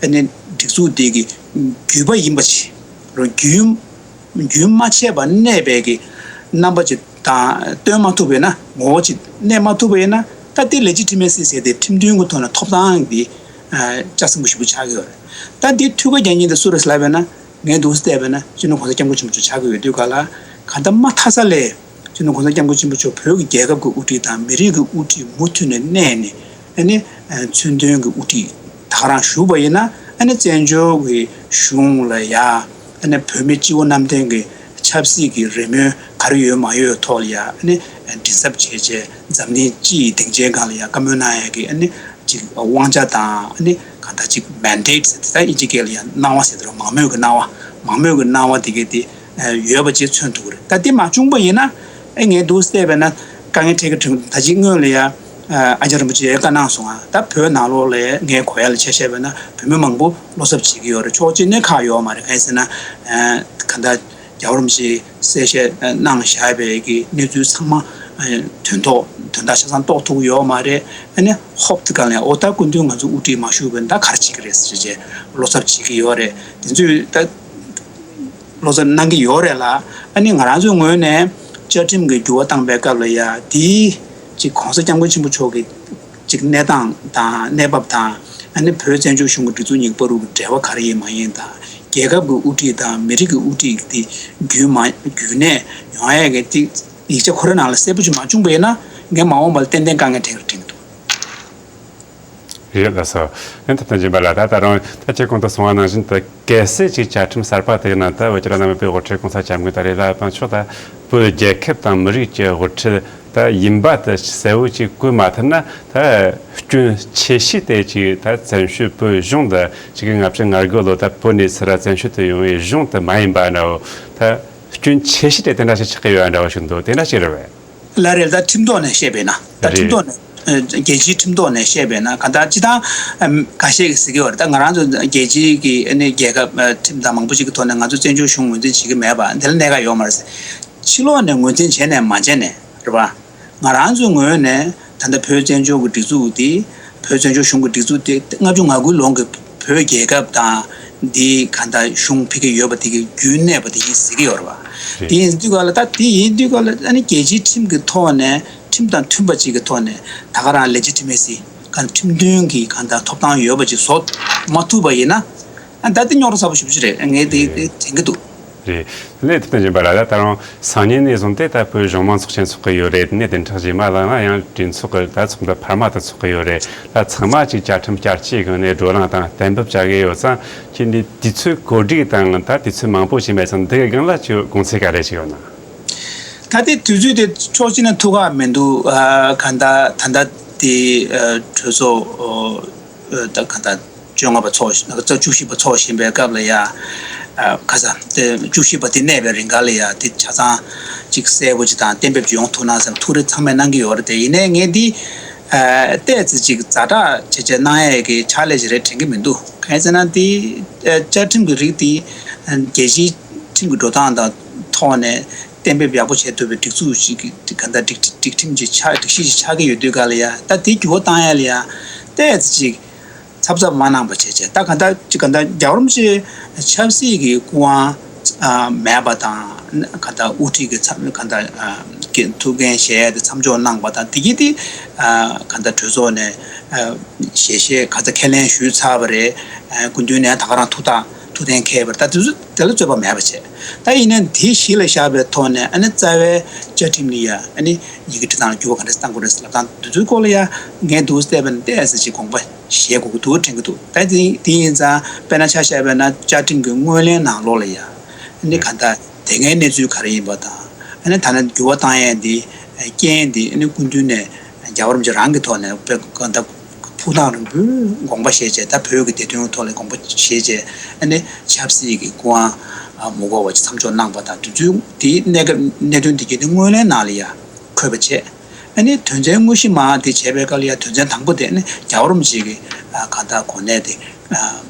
ཨ་ནི་སྒྲིག་འཛུགས་འདི་གི་བརྒྱུད་པ་ཡིན་པ་ཞིག་རུ་རྒྱུན་རྒྱུན་མ་ཆད་པར་གནས་པའི་གི་རྣམ་པ་ཅིག་དང་སྟོན་མ་ཐུབ་པས་ན། ངོ་བོ་ཅིག་གནས་མ་ཐུབ་པས་ན། ད་ལྟའི་ལེ་ཇི་ཊི་མེ་སི་ཟེར་ཏེ་ཁྲིམས་མཐུན་གྱི་ཐོག་ནས་ཐོབ་ཐང་གི་ཨ་ལྕགས་སྲིན་པོ་ཞིག་པོ་ཆགས་ཀྱི་ཡོད་རེད། ད་འདི་ཐུགས་ཁ་རྒྱག་མཁན་དེ་སུ་རེད་ལབ་པས་ན། ངས་འདུག་སེ་བལྟས་པས་ན་སྤྱི་ནོར་གོང་ས་སྐྱབས་མགོན་ཆེན་པོ་མཆོག་ཆགས་ཀྱི་ཡོད་དུས་ག་ལ། གང་ལྟར་མ་མཐའ་ས་ལས་སྤྱི་ནོར་གོང་ས་སྐྱབས་མགོན་ཆེན་པོ་མཆོག་བོད་ཀྱི་རྒྱལ་ཁབ་ཀྱི་དབུ་ཁྲིད་དང་མི་རིགས་ཀྱི་དབུ་ཁྲིད་མུ་མཐུད་ནས་གནས་ནས། ཨ་ནི་མཚོན་དོན་གྱི་དབུ་ཁྲིད་ད་ག་རང་བཞུགས་པ་ཡིན་ན། ཨ་ནི་བཙན་བྱོལ་གྱི་གཞུང་ལ་ཡ་ཨ་ནི་བོད་མི་སྤྱི་བོ་གནམ་བསྟན་གྱི་ཆབ་སྲིད་ཀྱི་རེ་སྨོན་ག་རེ་ཡོད་མ་ཡོད་ཐོག་ལ་ཡ་ཨ་ནི་མགྲིན་ཚབ་བྱས་བྱས་འཛམ་གླིང་སྤྱི་ཡི་སྡིངས་ཆའི་སྒང་ལ་ཡ་བཀའ་མོལ་གནང་ཡ་གི་ཨ་ནི་ཅིག་དབང་ཆ་དང་། ཨ་ནི་གང་ལྟར་ཅིག་མན་ཌེ་ཊི་ཟེར་ཏེ། ད་ཨིན་ཇི་སྐད་ལ་ཡང་གནང་བ་ཟེར་དུས། མང་མོས་ཀྱི་གནང་བ། མང་མོས་ཀྱི་གནང་བ་དེ་གས་དེ་ཡོད་པ་ཅིག་མཚོན་ཐུབ་ཀྱི་རེད། ད་དེ་མ་བྱུང་པ་ཡིན་ན། ཨེ་ངས་འདུག་སེ་བལྟས་པས་ན་དཀའ་ངལ་འཕྲད་ཀྱི་འདུག། ད་ཅིག་སྔོན་ལ་ཡང་ཨ་ཅག་རིན་པོ་ཆེས་བཀའ་གནང་སོང་ང་། ད་བོད་ནང་ལོགས་ལ་ངས་གོ་ཡ་ལ་ཆ་བཞག་པས་ན། བོད་མི་མང་པོ་བློ་འཚབ་བྱེད་ཀྱི་ཡོད་རེད། ཕྱོགས་གཅིག་ནས་ཁག་ཡོད་མ་རེད། གང་ཡིན་ཟེར་ན། ཨ་གང་ལྟར་རྒྱལ་བ་རིན་པོ་ཆེས་གསལ་བཤད་གནང་བཞག་པའི་གི་གནས་ཚུལ་ཚང་མ་དོན་ཐོག་དོན་དག་ཆ་ཚང་རྟོགས་ཐུབ་ཀྱི་ཡོད་མ་རེད། ཨ་ནི་ཧོབ་ཏེ་གང་ལ་ཡང་འོ་ད་སྐུ་མདུན་ང་ཚོ་དབུ་ཁྲིད་མ་བཞུགས་པས་ད་ག་རེ་བྱེད་ཀྱི་རེད་ཟེར་བྱས་བློ་འཚབ་བྱེད་ཀྱི་ཡོད་རེད། དེ་ཚོས་ད་བློ་འཚབ་གནང་གི་ཡོད་རེད་ལ། ཨ་ནི་ང་རང་ཚོའི་ངོས་ནས་བཅའ་ཁྲིམས་ཀྱི་འགྱུར་བ་བཏང་པའི་སྐབས་ལ་ཡ་དེའི་ཅིག་གོང་ས་སྐྱབས་མགོན་ཆེན་པོ་མཆོག་གི་ཅིག་གནས་སྟངས་དང་གནས་བབ་དང་། ཨ་ནི་བོད་བཙན་བྱོལ་གཞུང་གི་སྒྲིག་འཛུགས་གཉིས་བར་གྱི་འབྲེལ་བ་ག་རེ་ཡིན་མ་ཡིན་དང་། རྒྱལ་ཁབ་ཀྱི་དབུ་ཁྲིད་དང་མི་རིགས་ཀྱི་དབུ་ཁྲིད་དེ་རྒྱུན་མ་རྒྱུན་གནས་ཡོང་ཡས་ཀྱི་དེ་ཡིག་ཆ་ཁོ་རའི་ནང་ལ་གསལ་པོ་ཅིག་མ་བྱུང་པ་ཡིན་ན། ངས་མ་འོངས་པ་ལ་ཏན་ཏན་དཀའ་ངལ་འཕྲད་ཀྱི་རེད་དྲན་གྱི་འདུག། རེད་ལགས་སོ། ཨ་ནི་ད་ལྟ་འཇིམ་པ་ལགས། ད་ད་རུང་ད་ཁྱེད་གོང་དུ་གསུངས་པ་ནང་བཞིན་དུ། གལ་སྲིད་ཅིག་བཅའ་ཁྲིམས་གསར་པ་དེའི་ནང་དུ་བོད་ཀྱི་རང་དབང་མི་དཔེ་དབུ་ཁྲིད་གོང་ས་སྐྱབས་མགོན་ད་རེད་ལ་བཏང་ཆོག། ད་བོད་རྒྱལ་ཁབ་དང་མི་རིགས་ཀྱི་དབུ་ཁྲིད་ད་ཡིན་པ་དེ་གསལ་བོ་ཅིག་བཀོད་མ་ཐུབ་ན། ད་སྐྱོན་ཆེ་ཤོས་དེ་ཅིག་ད་བཙན་བྱོལ་བོད་གཞུང་དུ་ཆིག་སྟོང་དགུ་བརྒྱ་ལྔ་བཅུ་ང་དགུ་ལོ་ད་བོད་ནས་ཚུར་བཙན་བྱོལ་དུ་ཡོང་བའི་གཞུང་དེ་མ་ཡིན་པ་འདྲ་བོ། ད་སྐྱོན་ཆེ་ཤོས་དེ་དེ་འདྲ་ཞིག་ཆགས་ཀྱི་ཡོད་འདྲ་བོ་ཞིག་འདུག། དེ་འདྲ་ཞིག་རེད་པས། ལགས་རེད། ད་ཁྲིམས་ཐོག་ནས་བཤད་པས་ན། ད་རེད། ཁྲིམས་ཐོག་ནས། ཨ་རྒྱལ་སྤྱིའི་ཁྲིམས་ཐོག་ནས་བཤད་པས་ན། གང་ལྟར་སྤྱིར་བཏང་ཨ་འགའ་ཤས་ཀྱིས་ཟེར་གྱི་ཡོད་རེད། ད་ང་རང་ཚོ་རྒྱལ་སྤྱིའི་གི་ཨ་ནི་རྒྱལ་ཁབ་ཨ་ཁྲིམས་དང་མང་པོ་ཞིག་གི་ཐོག་ནས་ང་ཚོ་བཙན་བྱོལ་གཞུང་ངོས་འཛིན་བྱེད་ཀྱི་མེད་པ་འདི་ལ་གནད་འགག་ཡོད་མ་རེད་ཟེར། ཕྱི་ལོགས་ནས་ངོས་འཛིན་བྱས་ནས་མ་བྱས་ནས་རེད་པ། ང་རང་ཚོའི་ངོས་ནས་ད་ལྟ་བོད་བཙན་བྱོལ་གྱི་སྒྲིག་འཛུགས་དེ། བོད་བཙན་བྱོལ་གཞུང་གི་སྒྲིག་འཛུགས་དེ་ལྔ་བཅུ་ང་དགུའི་ལོ་གི་བོད་རྒྱལ་ཁབ་དང་འདི་གང་ལྟར་གཞུང་ཕ་གི་ཡོད་པ་དེ་གི་རྒྱུན་གནས་པ་དེ་ཡིན་ཟེར་གྱི་ཡོད་རེད་པ། རེད། དེ་ཡིན་དུས་ག་ལ། ད་དེ་ཡིན་དུས་ག་ལ་ཨ་ནི་རྒྱལ་སྤྱིའི་ཁྲིམས་ཀྱི་ཐོག་ནས། ཁྲིམས་དང་མཐུན་པ་ཅིག་གི་ཐོག་ནས་ད་ག་རང་ལེ་ཇི་ཊི་མེ་སི་གང་ཁྲིམས་མཐུན་གྱི་གང་ལྟར་ཐོབ་ཐང་ཡོད་པ་ཅིག་བཟོ་མ་ཐུབ་པ་ཡིན་ན། ཨ་ད་དེ་རྙོག་དྲ་ཚ་པོ་ཞེ་པོ་ཅིག་རེད། ངས་དེ་དེ་དྲན་གྱི་འདུག། རེད། དེ་ནས་དེ་ལྟར་འཇིམ་པ་ལགས། ད་ད་རུང་སང་ཉིན་ནས་བཟུང་སྟེ་ད་བོད་གཞུང་མང་ཚོགས་ཆེན་ཚོགས་ཀྱི་ཡོད་རེད། དེ་ནས་བདུན་ཕྲག་རྗེས་མ་ལ་ཡང་གྲོས་ཚོགས་ཀྱི་ད་ཚོགས་འདུ་འཕར་མ་དེ་ཚོགས་ཀྱི་ཡོད་རེད། ད་ཚང་མ་ཅིག་བཅའ་ཁྲིམས་བསྐྱར་བཅོས་སྒང་ནས་བགྲོ་གླེང་དང་གཏན་འབེབས་བྱ་གི་ཡོད་ཙང་། ཁྱེད་ནས་དུས་ཚོད་གོ་སྒྲིག་དང་ད་དུས་ཚོད་མང་པོ་ཞིག་མེད་ཙང་། འདི་གི་སྒང་ལ་ཅིག་དགོངས་ཚུལ་ག་རེ་ཞིག་ཡོད་ན། ད་ལྟའི་དུས་ཚོད་དེ་ཕྱོགས་གཅིག་ནས་ཐུགས་ཁག་མི་འདུག། ཨ་གང་ལྟར་ད་ལྟ་དེ་ཨ་གྲོས་ཚོགས་ཨ་ད་གང་ལྟར་བཅོ་ལྔ་པ་ཚོགས། བཅུ་བཞི་པ་ཚོགས་བཞིན་པའི་སྐབས་ལ་ཡ། ཨ་ཁ་ས་དེ་བཅུ་བཞི་པ་དེ་གནས་པའི་རིང་ག་ལ་ཡ་དེ་ཆ་ཚང་ཅིག་གསལ་པོ་ཅིག་དང་གཏན་འབེབས་ཅིག་ཡོང་ཐུབ་ན་བསམ། ཐུགས་རེ་ཚང་མས་གནང་གི་ཡོད་རེད་དེ། ཡིན་ནའི་ངས་འདི་ཨ་ཏོག་ཙམ་ཅིག་ཛ་དྲག་བྱས་བྱས་གནང་ཡས་ཀྱི་ཕྱག་ལས་ཅིག་རེད་དྲན་གྱི་མི་འདུག། གང་ཡིན་ཟེར་ན་དེ་ཨ་བཅའ་ཁྲིམས་ཀྱི་རིགས་དེ་ཨ་རྒྱལ་སྤྱིའི་ཁྲིམས་ཀྱི་འགྲོ་སྟངས་དང་ཐོག་ནས་གཏན་འབེབས་ཡག་པོ་བྱས་ཐུབ་པའི་སྒྲིག་འཛུགས་ཤིག་གི་གང་ལྟར་སྒྲིག་སྒྲིག་ཁྲིམས་ཅིག་ཆགས། སྒྲིག་གཞི་ཅིག་ཆགས་ཀྱི་ཡོད་དུས་ག་ལ་ཡ། ད་དེ་འགྱུར་བ་བཏང་ཡ་ལ་ཡ་ཏོག་ཙམ་ཅིག་འཚབ་འཚབ་མ་གནང་པ་བྱས་བྱས། ད་གང་ལྟར་ཅིག་གང་ལྟར་རྒྱལ་བ་རིན་པོ་ཆེ་ཆབ་སྲིད་ཀྱི་སྐུ་དབང་ཨ་མེད་པ་དང་། གང་ལྟར་དབུ་ཁྲིད་ཀྱི་མཚམས་གང་ལྟར་ཨ་ཀྱི་ཐུགས་འགན་བཞེས་ཏེ་མཚམས་འཇོག་གནང་པ་དང་། དེ་གི་དེ་ཨ་གང་ལྟར་གྲོས་ཚོགས་ནས་ཨ་ཞལ་བཞེས་གང་ལྟར་ཁས་ལེན་ཞུས་ཚར་བ་རེད། ཨ་སྐུ་མདུན་ནས་ད་ག་རང་ཐུགས་ཐག་ཐུགས་གཏན་འཁེལ་བ་རེད། ད་དེ་ཚོ་དེ་ལ་རྩོད་པ་མེད་པ་བྱས། ད་ཡིན་ནའི་དེ་གཞི་ལ་བཞག་པའི་ཐོག་ནས་ཨ་ནི་རྩ་བའི་བཅའ་ཁྲིམས་ནི་ཡ་ཨ་ནི་ཡི་གེ་འབྲི་སྟངས་ལ་འགྱུར་བ་ག་འདྲ་བཏང་དགོས་རེད་ཟེར་ལབ་སྟངས་དེ་ཚོའི་སྐོར་ལ་ཡ་ངས་འདུག་སེ་བལྟས་པ་ན་ཏོག་ཙམ་ཅིག་དགོངས་པ་བཞེས་དགོས་ཀྱི་འདུག་དྲན་གྱི་འདུག། ད་དེ་དེ་ཡིན་ཙང་དཔེར་ན་ཆ་བཞག་པ་ན་བཅའ་ཁྲིམས་ཀྱི་སྔོན་གླེང་ནང་ལོགས་ལ་ཡ་ཨ་ནི་གང་ལྟར་ དེ་སྔའི་གནས་ཚུལ་ག་རེ་ཡིན་པ་དང་། ཨ་ནི་ད་ནི་འགྱུར་བ་བཏང་ཡས་འདི་རྐྱེན་འདི་ཨ་ནི་སྐུ་མདུན་ནས་རྒྱལ་བ་རིན་པོ་ཆེ་རང་གི་ཐོག་ནས་དཔེ་གང་ལྟར་ཕུགས་ཐག་རིང་པོའི་དགོངས་པ་བཞེས་བྱས། ད་བོད་ཀྱི་བདེ་དོན་ཐོག་ལ་དགོངས་པ་བཞེས་བྱས། ཨ་ནི་ཆབ་སྲིད་ཀྱི་སྐུ་དབང་མ་དགོས་པ་ཅིག་མཚམས་འཇོག་གནང་པ་དང་། དུས་ཚོད་འདིའི་གནད་སྐབས་གནད་དོན་འདི་གའི་ནི་སྔོན་གླེང་ནང་ལ་ཡང་འཁོད་པ་བྱས། ཨ་ནི་དོན་ཚན་དངོས་གཞི་མ་དེ་བྱས་པའི་སྐབས་ལ་ཡང་དོན་ཚན་དང་པོ་དེ་ནི་རྒྱལ་བ་རིན་པོ་ཆེ་གི་ཨ་གང་ལྟར་གོ་གནས་དེ་ཨ་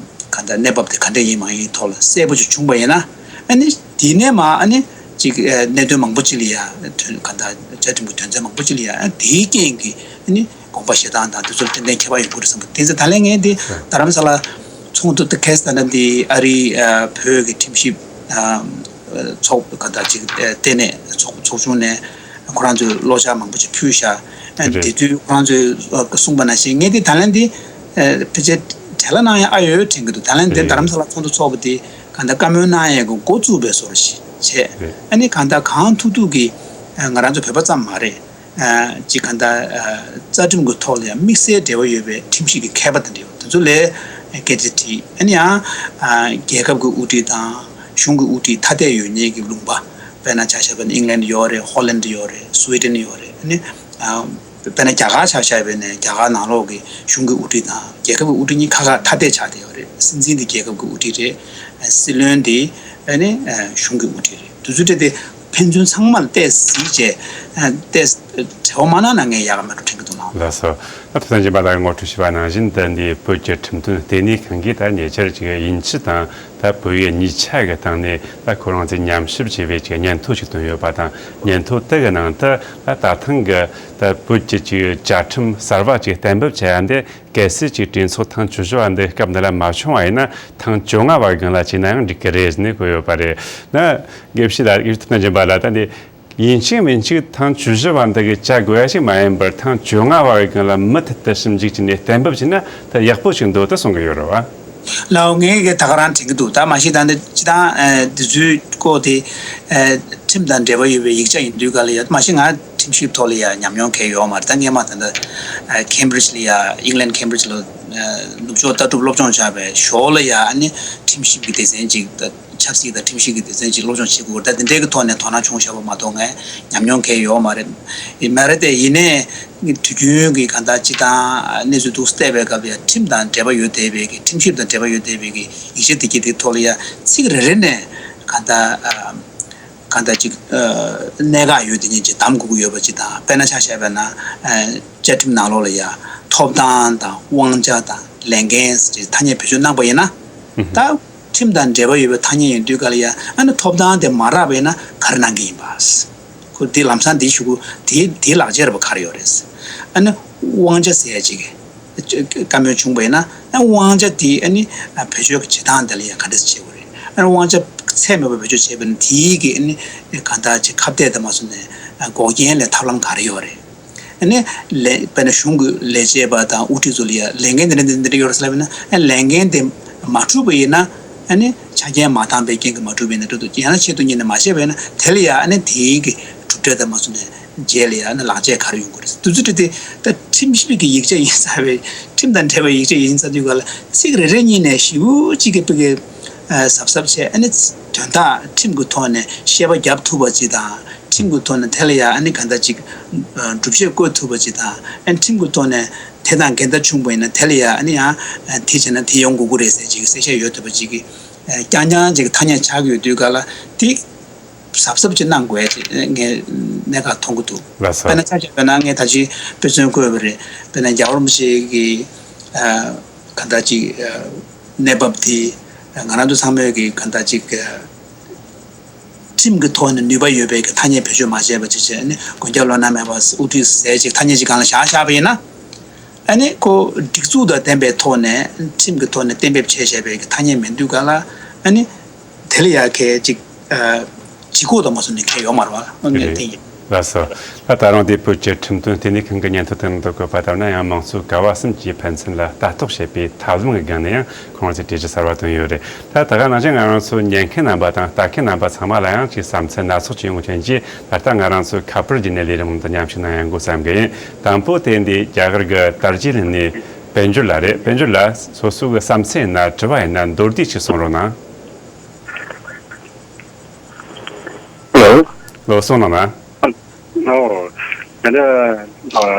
གང་ལྟར་གནས་བབ་དེ་ག་འདྲ་ཡིན་མ་ཡིན་ཐོག་ལ་གསལ་པོ་ཅིག་བྱུང་པ་ཡིན་ན། ཨ་ནི་དེ་ནས་མ་ཨ་ནི་ཅིག་ཨ་གནད་དོན་མང་པོ་ཅིག་ལ་ཡང་དོན་གང་ལྟར་བཅའ་ཁྲིམས་ཀྱི་དོན་ཚན་མང་པོ་ཅིག་ལ་ཡང་ཨ་དེའི་རྐྱེན་གྱིས་ཨ་ནི་དགོངས་པ་བཞེས་སྟངས་དང་དེ་ཚོར་ཏན་ཏན་ཁྱད་པར་ཡོང་གི་རེད་བསམ་པ། དེ་ཚེ་ད་ལན་ངས་དེ་རྡ་རམ་ས་ལ་ཚོགས་འདུ་དེ་གས་ད་ལན་དེ་ཨ་རིའི་ཨ་བོད་ཀྱི་ཁྲིམས་ཞིབ་ཨ་ཚོགས་གང་ལྟར་ཅིག་ཨ་ལྟེ་གནས་ཚོགས་ཚོགས་ཆུང་ནས། ཁོ་རང་ཚོས་བློ་འཆར་མང་པོ་ཅིག་ཕུལ་ཤག་ཨ་རེད། དེ་དུས་ཁོ་རང་ཚོས་ཨ་གསུངས་པ་ནང་བཞིན་ངས་དེ་ད་ལན་དེ་ཨ་ཕལ་ཆེར་བྲེལ་བ་གནང་ཡ་ཨ་ཡོད་དྲན་གྱི་འདུག་ད་ལན་དེ་རེད། རྡ་རམ་ས་ལ་ཚོགས་འདུ་ཚོགས་པ་དེ་གང་ལྟར་བཀའ་མོལ་གནང་ཡས་ཀྱི་འགོ་བཙུགས་པའི་བཟོ་འདྲ་ཞིག་བྱས། རེད། ཨ་ནི་གང་ལྟར་གང་ཐུབ་ཐུབ་ཀྱིས་ཨ་ང་རང་ཚོ་བོད་པ་ཙམ་མ་རེད། ཨ་ཅིག་གང་ལྟར་ཨ་རྩ་ཁྲིམས་ཀྱི་ཐོག་ལ་ཡང་དམིགས་བསལ་འབྲེལ་བ་ཡོད་པའི་ཁྲིམས་ཞིབ་ཀྱི་མཁས་པ་དེ་འདྲ་ཡོད། དེ་ཚོ་ལས་སྐད་ཆ་དྲིས། ཨ་ནི་ཡང་ཨ་རྒྱལ་ཁབ་ཀྱི་དབུ་ཁྲིད་དང་གཞུང་གི་དབུ་ཁྲིད་ཐ་དད་ཡོད་མཁན་གྱི་ལུང་པ། དཔེར་ན་ཆ་བཞག་པ་ན་ཨིང་ལན་ཡོད་རེད། ཧོ་ལན་ཡོད་རེད། སུའི་ཌེན་ཡོད་རེད། ཨ་ནི་ཨ་དཔེར་ན་རྒྱ་གར་ཆ་བཞག་པ་ན་རྒྱ་གར་ནང་ལོགས་ཀྱི་གཞུང་གི་དབུ་ཁྲིད་དང་རྒྱལ་ཁབ་ཀྱི་དབུ་ཁྲིད་གཉིས་ཁ་ཁ་ཐ་དད་ཆགས་བསྡད་ཡོད་རེད། སྲིད་འཛིན་དེ་རྒྱལ་ཁབ་ཀྱི་དབུ་ཁྲིད་རེད། སྲིད་བློན་དེ་ཨ་ནི་གཞུང་གི་དབུ་ཁྲིད་རེད། དེ་ཚོ་འདྲ་དེ་ཕན་ཚུན་ཚང་མ་ལ་བལྟས་གཟིགས་བྱས་ཨ་བལྟས་བྲེལ་བ་མ་གནང་ན་ངས་ཡག་ག་མེད་འགྲོ་དྲན་གྱི་འདུག་ལགས། ལགས་སོ། ད་ཐུབ་བསྟན་སྦྱིན་པ་ལགས་ངོ་སྤྲོད་ཞུས་པ་ནང་བཞིན་དུ་འདི་བོད་ཀྱི་ཁྲིམས་དོན་ལྟེ་གནས་ཁང་གིས་ད་ཉེ་ཆར་ཅིག་དབྱིན་ཇི་དང་ད་བོད་ཡིག་གཉིས་ཆ་གི་སྟེང་ནས་ད་ཁོ་རང་ཚོས་ཉམས་ཞིབ་བྱས་པའི་ཅིག་སྙན་ཐོ་ཞིག་བཏོན་ཡོད་པ་དང་། སྙན་ཐོ་དེ་གི་ནང་དུ་ད་ད་ཐེངས་ཀྱི་ད་བོད་ཀྱི་ཅིག་བཅའ་ཁྲིམས་གསར་བ་ཅིག་གཏན་འབེབས་བྱས་ཡ་འདི། གལ་སྲིད་ཅིག་གྲོས་ཚོགས་ཐེངས་བཅུ་བཞི་བ་འདི་སྐབས་འདི་ལ་མ་བྱུང་བ་ཡིན་ན། ཐེངས་བཅོ་ལྔ་བ་གི་སྒང་ལ་བྱས་ན་ཡང་འགྲིག་གི་རེད་ཟེར་ནས་བཀོད་ཡོད་པ་རེད། ན་དགེ་བཤེས་ལགས། དགེ་བཤེས་ཐུབ་བསྟན་སྦྱིན་པ་ལགས། ད་འདི་ཡིན་གཅིག་མིན་གཅིག་ཐེངས་བཅུ་བཞི་བ་འདི་གི་བཅའ་དགོས་ཡ་ཞིག་མ་ཡིན་པར། ཐེངས་བཅོ་ལྔ་བ་གི་སྒང་ལ་མུ་མཐུད་དུ་ཞིབ་འཇུག་བྱས་ནས་གཏན་འབེབས་བྱས་ན་ད་ཡག་པོ་ཞིག་འདུག་ད་གསུང་གི་ཡོད་རེད་བ། ལགས། ངས་གི་ད་ག་རང་དྲན་གྱི་འདུག་ད་མ་གཞི་ད་འདི་སྤྱི་བཏང་ཨ་འདི་ཚོའི་སྐོར་དེ་ཨ་ཁྲིམས་དང་འབྲེལ་བ་ཡོད་པའི་ཡིག་ཆ་ཡིན་དུས་ག་ལ་ཡ། མ་གཞི་ང་ཁྲིམས་ཞིབ་ཐོག་ལ་ཡ་ཉམས་མྱོང་གང་ཡོད་མ་རེད། ད་སྔས་མ་ད་ལྟ་ཨ་ཁེམ་བྷི་རིཇ་ལ་ཡ། ཨིང་ལན་ཁེམ་བྷི་རིཇ་ལ་ཨ་ནུབ་ཕྱོགས་ལྟ་གྲུབ་སློབ་སྦྱོང་བྱས་པའི་ཞོར་ལ་ཡ། ཨ་ནི་ཁྲིམས་ཞིབ་ཀྱི་སྡེ་ཚན་ཅིག་ད་ཆབ་སྲིད་དང་ཁྲིམས་ཞིབ་ཀྱི་སྡེ་ཚན་ཅིག་སློབ་སྦྱོང་བྱེད་དགོས་རེད། ད་དེ་འདྲའི་གི་ཐོག་ནས་དོ་སྣང་བྱུང་བཞག་པ་མ་གཏོགས་ངས་ཉམས་མྱོང་གང་ཡོད་མ་རེད། ཡིན་མ་རེད་དེ། ཡིན་ནའི་དུས་རྒྱུན་གྱི་གང་ལྟར་སྤྱི་བཏང་གནས་ཚུལ་འདུག་སེ་བལྟས་པའི་སྐབས་ལ་ཡ། ཁྲིམས་དང་འབྲེལ་བ་ཡོད་བསྡད་པའི་གི། ཁྲིམས་ཞིབ་དང་འབྲེལ་བ་ཡོད་བསྡད་པའི་གི་ཡིག་ཆ་དེ་གི་དེ་ཐོག་ལ་ཡ་ཚིག་རེ་རེ་ནས་གང་ལྟར་ཨ། གང་ལྟར་ཅིག་ཨ་གནད་འགག་ཡོད་དེ་ཉིད་ཅིག་གདམ་དགོས་ཀྱི་ཡོད་པ་ཅིག་དང་། དཔེར་ན་ཆ་བཞག་པ་ན་ཨ་བཅའ་ཁྲིམས་ནང་ལོགས་ལ་ཡ་ཐོབ་ཐང་དང་དབང་ཆ་དང་ལས་འགན་ཟེར་ཐ་སྙད་བེད་སྤྱོད་གནང་པ་ཡིན་ན། ད་ཁྲིམས་དང་འབྲེལ་བ་ཡོད་པའི་ཐ་སྙད་ཡིན་དུས་ག་ལ་ཡ། ཨ་ནི་ཐོབ་ཐང་དེ་མ་རག་པ་ཡིན་ན་ག་རེ་གནང་གི་ཡིན་པ། ཁོ་དེ་ལམ་སང་དེ་ཞུ་གི། དེ་དེའི་ལག་ཁྱེར་བ་ག་རེ་ཡོད་རེད། ཨ་ནི་དབང་ཆ་ཟེར་ཡ་ཅིག་བཀའ་མོལ་བྱུང་བ་ཡིན་ན། ཨ་དབང་ཆ་དེ་ཨ་ནི་བེད་སྤྱོད་ཀྱི་བྱེད་སྟངས་དེ་ལ་ཡང་ག་འདྲ་བྱེད་དགོས་རེད། ཨ་ནི་དབང་ཆ་ཚད་མེད་པར་བེད་སྤྱོད་བྱས་པ་ཡིན་ན་དེའི་གི་ཨ་ནི་གང་ལྟར་ཅིག་ཁ་གཏད་དུ་མ་སོང་ནས་འགོག་རྐྱེན་ལས་ཐབས་ལམ་ག་རེ་ཡོད་རེད། ཨ་ནི་ལས་དཔེར་ན་གཞུང་གི་ལས་བྱེད་པ་དང་དབུ་ཁྲིད་ཚོ་ལ་ཡང་ལས་འགན་འདི་འདྲ་འདི་འདྲ་ཡོད་རེད་ཟེར་ལབ་ན། ཨ་ལས་འགན་དེ་མ་འགྲུབ་པ་ཡིན་ན། ཨ་ནི་ཆ་རྐྱེན་མ་འདང་པའི་རྐྱེན་གྱིས་མ་འགྲུབ་པ་ཡིན་ན་འགྲུབ་འདུག་ཡང་ན་ཆེད་དུ་གཉེར་ནས་མ་བྱས་པ་ཡིན་ན། དེ་ལ་ཡང་ཨ་ནི་དེའི་གི་གྲུབ་འབྲས་དང་མ་སོང་ནས་རྗེས་ལ་ཡང་ཨ་ནི་ལག་རྗེས་ག་རེ་ཡོང་གི་རེད། དུས་ཚོད་དེ་ད་ཁྲིམས་ཞིབ་ཀྱི་ཡིག་ཆ་ཡིན་ཚར་བའི། ཁྲིམས་དང་འབྲེལ་བའི་ཡིག་ཆ་ཡིན་ཚར་དུས་ག་ལ་ཚིག་རེ་རེ་གཉིས་ནས་ཞིབ་ཅིག་གི་པི་གི་གཟབ་གཟབ་བྱས། ཨ་ནི་དོན་དག་ཁྲིམས་ཀྱི་ཐོག་ནས་ཤེས་པ་བརྒྱབ་ཐུབ་པ་ཅིག་དང་། ཁྲིམས་ཀྱི་ཐོག་ནས་དེ་ལ་ཡང་ཨ་ནི་གང་ལྟར་ཅིག་སྒྲུབ་བྱེད་བཀོད་ཐུབ་པ་ཅིག་དང་། ཨ་ནི་ཁྲིམས་ཀྱི་ཐོག་ནས་དེ་དང་འགལ་ཟླ་བྱུང་བ་ཡིན་ན་དེ་ལ་ཡང་ཨ་ནི་ཡང་དེ་བྱས་ན་དེ་ཡོང་དགོས་ཀྱི་རེད་ཟེར་ཅིག་གསལ་བཤད་ཡོད་ཐུབ་པ་ཅིག་གི་རྐྱང་རྐྱང་ཅིག་ཐ་སྙད་ཆགས་ཀྱི་ཡོད་དུས་ག་ལ་དེ་གཟབ་གཟབ་ཅིག་གནང་དགོས་ཅིག་ངས་གནད་འགག་མཐོང་གི་འདུག་ལགས་སོ། དཔེར་ན་ཆ་བཞག་པ་ན་ངས་ད་ཅི་དཔེ་མཚོན་བཀོད་པ་རེད། དཔེར་ན་རྒྱལ་བ་རིན་པོ་ཆེ་གི་གང་ལྟར་ཅིག་གནས་བབ་དེ་ང་རང་ཚོ་ཚང་མས་ཀྱི་གང་ལྟར་ཅིག་ཁྲིམས་ཀྱི་ཐོག་ནས་ནུས་པ་ཡོད་པའི་གི་ཐ་སྙད་བེད་སྤྱོད་མ་བྱས་པ་ཅིག་བྱས་ནས། དགོན་སྐྱབས་བླ་ན་མེད་པ་དབུ་ཁྲིད་ཟེར་ཅིག་ཐ་སྙད་ཅིག་སྒང་ལ་བཞག་བཞག་པ་ཡིན་ན། ཨ་ནི་ཁོ་སྒྲིག་འཛུགས་དང་ལྡན་པའི་ཐོག་ནས་ཁྲིམས་ཀྱི་ཐོག་ནས་གཏན་འབེབས་བྱས་བཞག་པའི་གི་ཐ་སྙད་མིན་དུས་ག་ལ། ཨ་ནི་དེ་ལ་ཡ་གལ་ཅིག་ལྗིད་ཁོག་དང་མ་སོང་ནས་གལ་ཡོད་མ་རེད་བ། ངས་དེ་ཡིན། ལགས་སོ། ད་ད་རུང་དེ་བོད་ཀྱི་ཁྲིམས་དོན་ལྟེ་གནས་ཁང་གི་སྙན་ཐོ་དེ་ནང་དུ་བཀོད་པ་ལྟར་ན་ཡང་། མང་གཙོའི་ཀ་བ་གསུམ་གྱི་ཕན་ཚུན་ལ་ལྟ་རྟོག་བྱེད་པའི་ཐབས་ལམ་གྱི་སྒང་ནས་ཡང་ཁོང་རང་ཚོས་གྲོས་གཞི་གསར་བ་བཏོན་ཡོད་རེད། ད་ད་ག་ནང་བཞིན་ང་རང་ཚོ་ཉན་མཁན་རྣམ་པ་དང་ལྟ་མཁན་རྣམ་པ་ཚང་མ་ལ་ཡང་ཅིག་བསམ་ཚུལ་སྣ་ཚོགས་ཅིག་ཡོང་རྐྱེན་གྱིས། ད་ལྟ་ང་རང་ཚོས་ཁ་པར་བརྒྱུད་ནས་ལས་རིམ་དུ་མཉམ་ཞུགས་གནང་ཡང་དགོས་བསམ་གི་ཡིན། དང་པོ་དེ་འདི་རྒྱ་གར་གྱི་དར་ཇི་ལིང་ནས་དཔལ་འབྱོར་ལགས་རེད། དཔལ་འབྱོར་ལགས། སོ་སོ་གི་བསམ་ཚུལ་ཡིན་ན་དྲི་བ་ཡིན་ན་མདོར་བསྡུས་ཅིག་གསུང་རོགས་གནང་། ལོ་གསུང་གནང་ན། ཨོ། ད་ལྟ་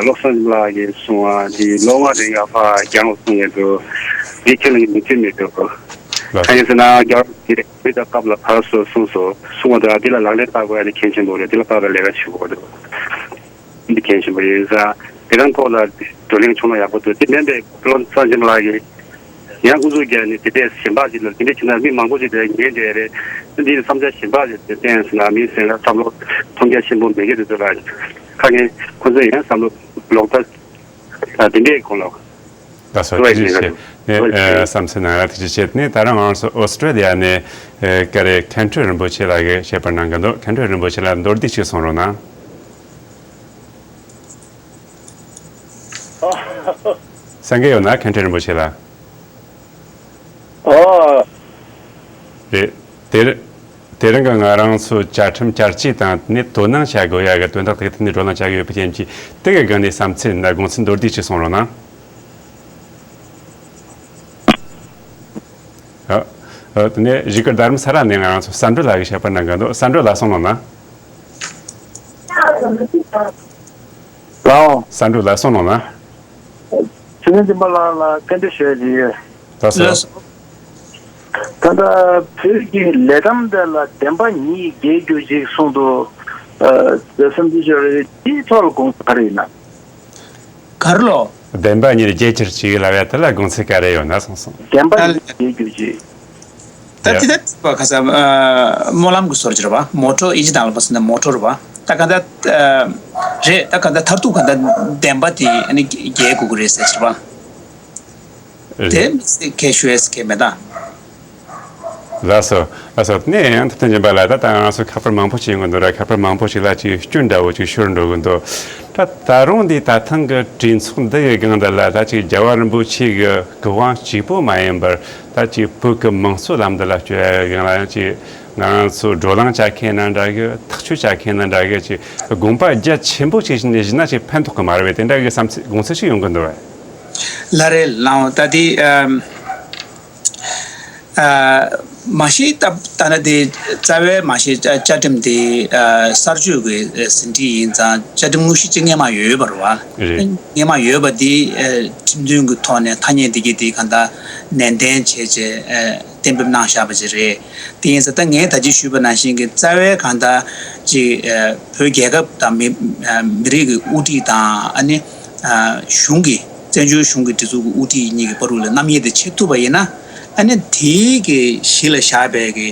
བློ་བཟང་ལགས་ཀྱིས་གསུངས་པ་འདི་ལོ་ལྔ་རིང་ལ་ཕར་རྒྱང་ལ་གསུང་ཡོད་འདུག་འདི་ཁྱེད་ལ་མི་ཚེ་མི་འདུག་ལགས། གང་ཡིན་ཟེར་ན་རྒྱ་མི་དང་སྐབས་ལ་ཕར་སོ་གསུངས་སོ་གསུང་བ་དང་འདི་ལ་ལག་ལེན་བསྟར་དགོས་ཡ་ནི་གལ་ཆེན་པོ་རེད། འདི་ལ་བསྟར་བའི་ལས་ཀ་བྱེད་དགོས་འདུག་འདི་གལ་ཆེན་པོ་ཡིན་ཙང་དེ་རང་ཐོག་ལ་བགྲོ་གླེང་བྱུང་ན་ཡག་པོ་འདུག་དེ་མིན་པའི་བློ་བཟང་ཆེན་པོ་ལགས་ཀྱིས་ཡང་ཨུ་ཚུགས་རྒྱག་ནས་དེ་འདྲས་གཞན་པ་ཅིག་ལ་དེ་འདྲས་བྱས་ན་མི་མང་པོ་ཅིག་དེ་ཉན་བསྡད་རེད། འདི་ནི་བསམ་འཆར་གཞན་པ་ཅིག་དེ་བསྟན་ཟེར་ན་མི་ཟེར་ན་བསམ་བློ་མཐོང་རྒྱ་ཆེན་པོ་མེད་ཀྱི་རེད་འདུག་ལ། ཁ་ངན་ཁོ་ཚོས་ཡང་བསམ་བློ་ལོག་ལྟ་དེ་འདྲས་གོང་ལ། ད་སོ་ཐུགས་རྗེ་ཆེ། ནས་བསམ་ཚུལ་གནང་ཡ་ཐུགས་རྗེ་ཆེ། ནས་ད་རང་ང་ཚོ་ཨོ་སི་ཀྲོ་ལི་ཡ་ནས་ཀ་རེ་མཁན་སྤྲུལ་རིན་པོ་ཆེ་ལགས་ཀྱིས་བཤད་པར་གནང་གི་འདུག་མཁན་སྤྲུལ་རིན་པོ་ཆེ་ལགས་མདོར་བསྡུས་ཤིག་གསུང་རོགས་གནང་། གསན་གྱི་ཡོད་ན་མཁན་སྤྲུལ་རིན་པོ་ཆེ་ལགས། ཨོ། རེད། དེར་དེ་རིང་གི་ང་རང་ཚོ་བཅའ་ཁྲིམས་བསྐྱར་བཅོས་དང་ནི་དོ་སྣང་བྱ་དགོས་ཡ་གི་དོན་དག་དེ་ཐད་ནས་བགྲོ་གླེང་བྱ་གི་ཡོད་པའི་རྐྱེན་གྱིས་དེ་གི་སྒང་ནས་བསམ་ཚུལ་ན་དགོངས་ཚུལ་མདོར་བསྡུས་ཅིག་གསུང་རོགས་གནང་། ཨ། ཨ། དེ་ནས་བཞུགས་སྒར་རྡ་རམ་ས་ལ་ནས་ང་རང་ཚོ་བསམ་འགྲུབ་ལགས་ཀྱིས་བཤད་པར་གནང་གི་འདུག་བསམ་འགྲུབ་ལགས་གསུང་རོགས་གནང་། ལའོ། བསམ་འགྲུབ་ལགས་གསུང་རོགས་གནང་། ཚེ་རིང་འཛིན་པ་ལགས་ལ་བཀའ་འདྲི་ཞུ་ཡ་ཅིག་ཡོད། ལགས་སོ། ལགས་སོ། ད་ལྟ་བོད་ཀྱི་ལས་བསྡོམས་དེ་ལ་བདེན་པ་གཉིས་རྒྱལ་རྒྱུ་ཅིག་གསུངས་འདུག་ཨ། བསམ་ཚུལ་ཞུ་རེད། དེའི་ཐོག་ལ་དགོངས་ཚུལ་ག་རེ་ཡིན་ན། ག་རེ་ལོ། བདེན་པ་གཉིས་རྒྱལ་གྱུར་ཅིག་ལབ་ཡ་དེ་ལ་དགོངས་ཚུལ་ག་རེ་ཡོད་ན་གསུངས་སོང་། བདེན་པ་གཉིས་རྒྱལ་རྒྱུ་ཅིག་ད་ཡ། དེ་ད་པ་ཁ་ས་ཨ། སྨོན་ལམ་གྱི་སོར་ཅིག་རེད་པ། མོ་ཊོ་ཨིན་ཇི་ནང་ལ་པ་སེ་ན་མོ་ཊོ་རེད་པ། ད་ག་ད་ཨ། རེད། ད་ག་ད་མཐར་ཐུག་ག་ད་བདེན་པ་དེ་ཨ་ནི་རྒྱལ་དགོས་ཀྱི་རེད་ཟེར་ཅིག་རེད་པ། རེད། དེ་མི་སྲིད་ཁས་ཞུ་ཡས་ཁས་མེད་ད། ལགས་སོ། ལགས་སོ། དེ་ནས་ཡང་ཐུབ་བསྟན་སྦྱིན་པ་ལགས། ད་ལྟ་ང་ཚོ་ཁ་པར་མང་པོ་ཞིག་ཡོང་གི་འདུག་ར། ཁ་པར་མང་པོ་ཞིག་ལ་ཅིག་སྐྱོན་འདྲ་བོ་ཅིག་ཤོར་འགྲོ་གི་འདུག་ད་ད་རུང་འདི་ད་ཐེངས་ཀྱི་གྲོས་ཚོགས་འདི་གི་སྒང་འདི་ལ་ད་ཅིག་རྒྱལ་བ་རིན་པོ་ཆེ་གི་སྐུ་དབང་གཅིག་པོ་མ་ཡིན་པར་ད་ཅིག་བོད་ཀྱི་དམངས་གཙོའི་ལམ་འདི་ལ་བསྐྱོད་ཡ་གི་སྒང་ལ་ཡང་ཅིག་ང་རང་ཚོ་བགྲོ་གླེང་བྱ་མཁན་ན་འདྲ་གི། ཐག་གཅོད་བྱ་མཁན་ན་འདྲ་གི། ཅིག་དགོངས་པ་རྒྱ་ཆེན་པོ་ཅིག་བཞེས་ནས་བཞེས་ན་ཅིག་ཕན་ཐོགས་ཀྱི་མ་རེད་པས། དེ་འདྲ་གི་བསམ་ཚུལ་དགོངས་ཚུལ་ཞིག་ཡོང་གི་འདུག་བས། ལགས་རེད་ལགས། ད་དེ་ཨ། ཨ། མ་གཞི་ད་ད་ནི་དེ་རྩ་བའི་མ་གཞི་བཅའ་ཁྲིམས་དེ་ཨ། གསར་བཅོས་ཀྱི་ཨ། ཟིན་བྲིས་ཡིན་ཙང་བཅའ་ཁྲིམས་དངོས་གཞི་གཅིག་སྔོན་མ་ཡོད་པ་རེད་བ། རེད། སྔོན་མ་ཡོད་པ་དེ་ཨ། ཁྲིམས་མཐུན་གྱི་ཐོག་ནས་ཐ་སྙད་འདི་གའི་དེ་གང་ལྟར་ནན་ཏན་བྱས་བྱས་ཨ། གཏན་འབེབས་གནང་བཞག་པ་ཅིག་རེད། དེ་ཡིན་ཙང་ད་ངས་ད་ཅི་ཞུས་པ་ནང་བཞིན་གྱི་རྩ་བའི་གང་ལྟར་ཅིག་ཨ། བོད་རྒྱལ་ཁབ་དང་མི་ཨ། མི་རིགས་ཀྱི་དབུ་ཁྲིད་དང་ཨ་ནི་ཨ། གཞུང་གི་བཙན་བྱོལ་གཞུང་གི་སྒྲིག་འཛུགས་ཀྱི་དབུ་ཁྲིད་གཉིས་ཀྱི་བར་དུ་ལ་རྣམ་དབྱེ་དེ་ཕྱེ་ཐུབ་པ་ཡིན་ན། ཨ་ནི་དེའི་གི་གཞི་ལ་བཞག་པའི་གི་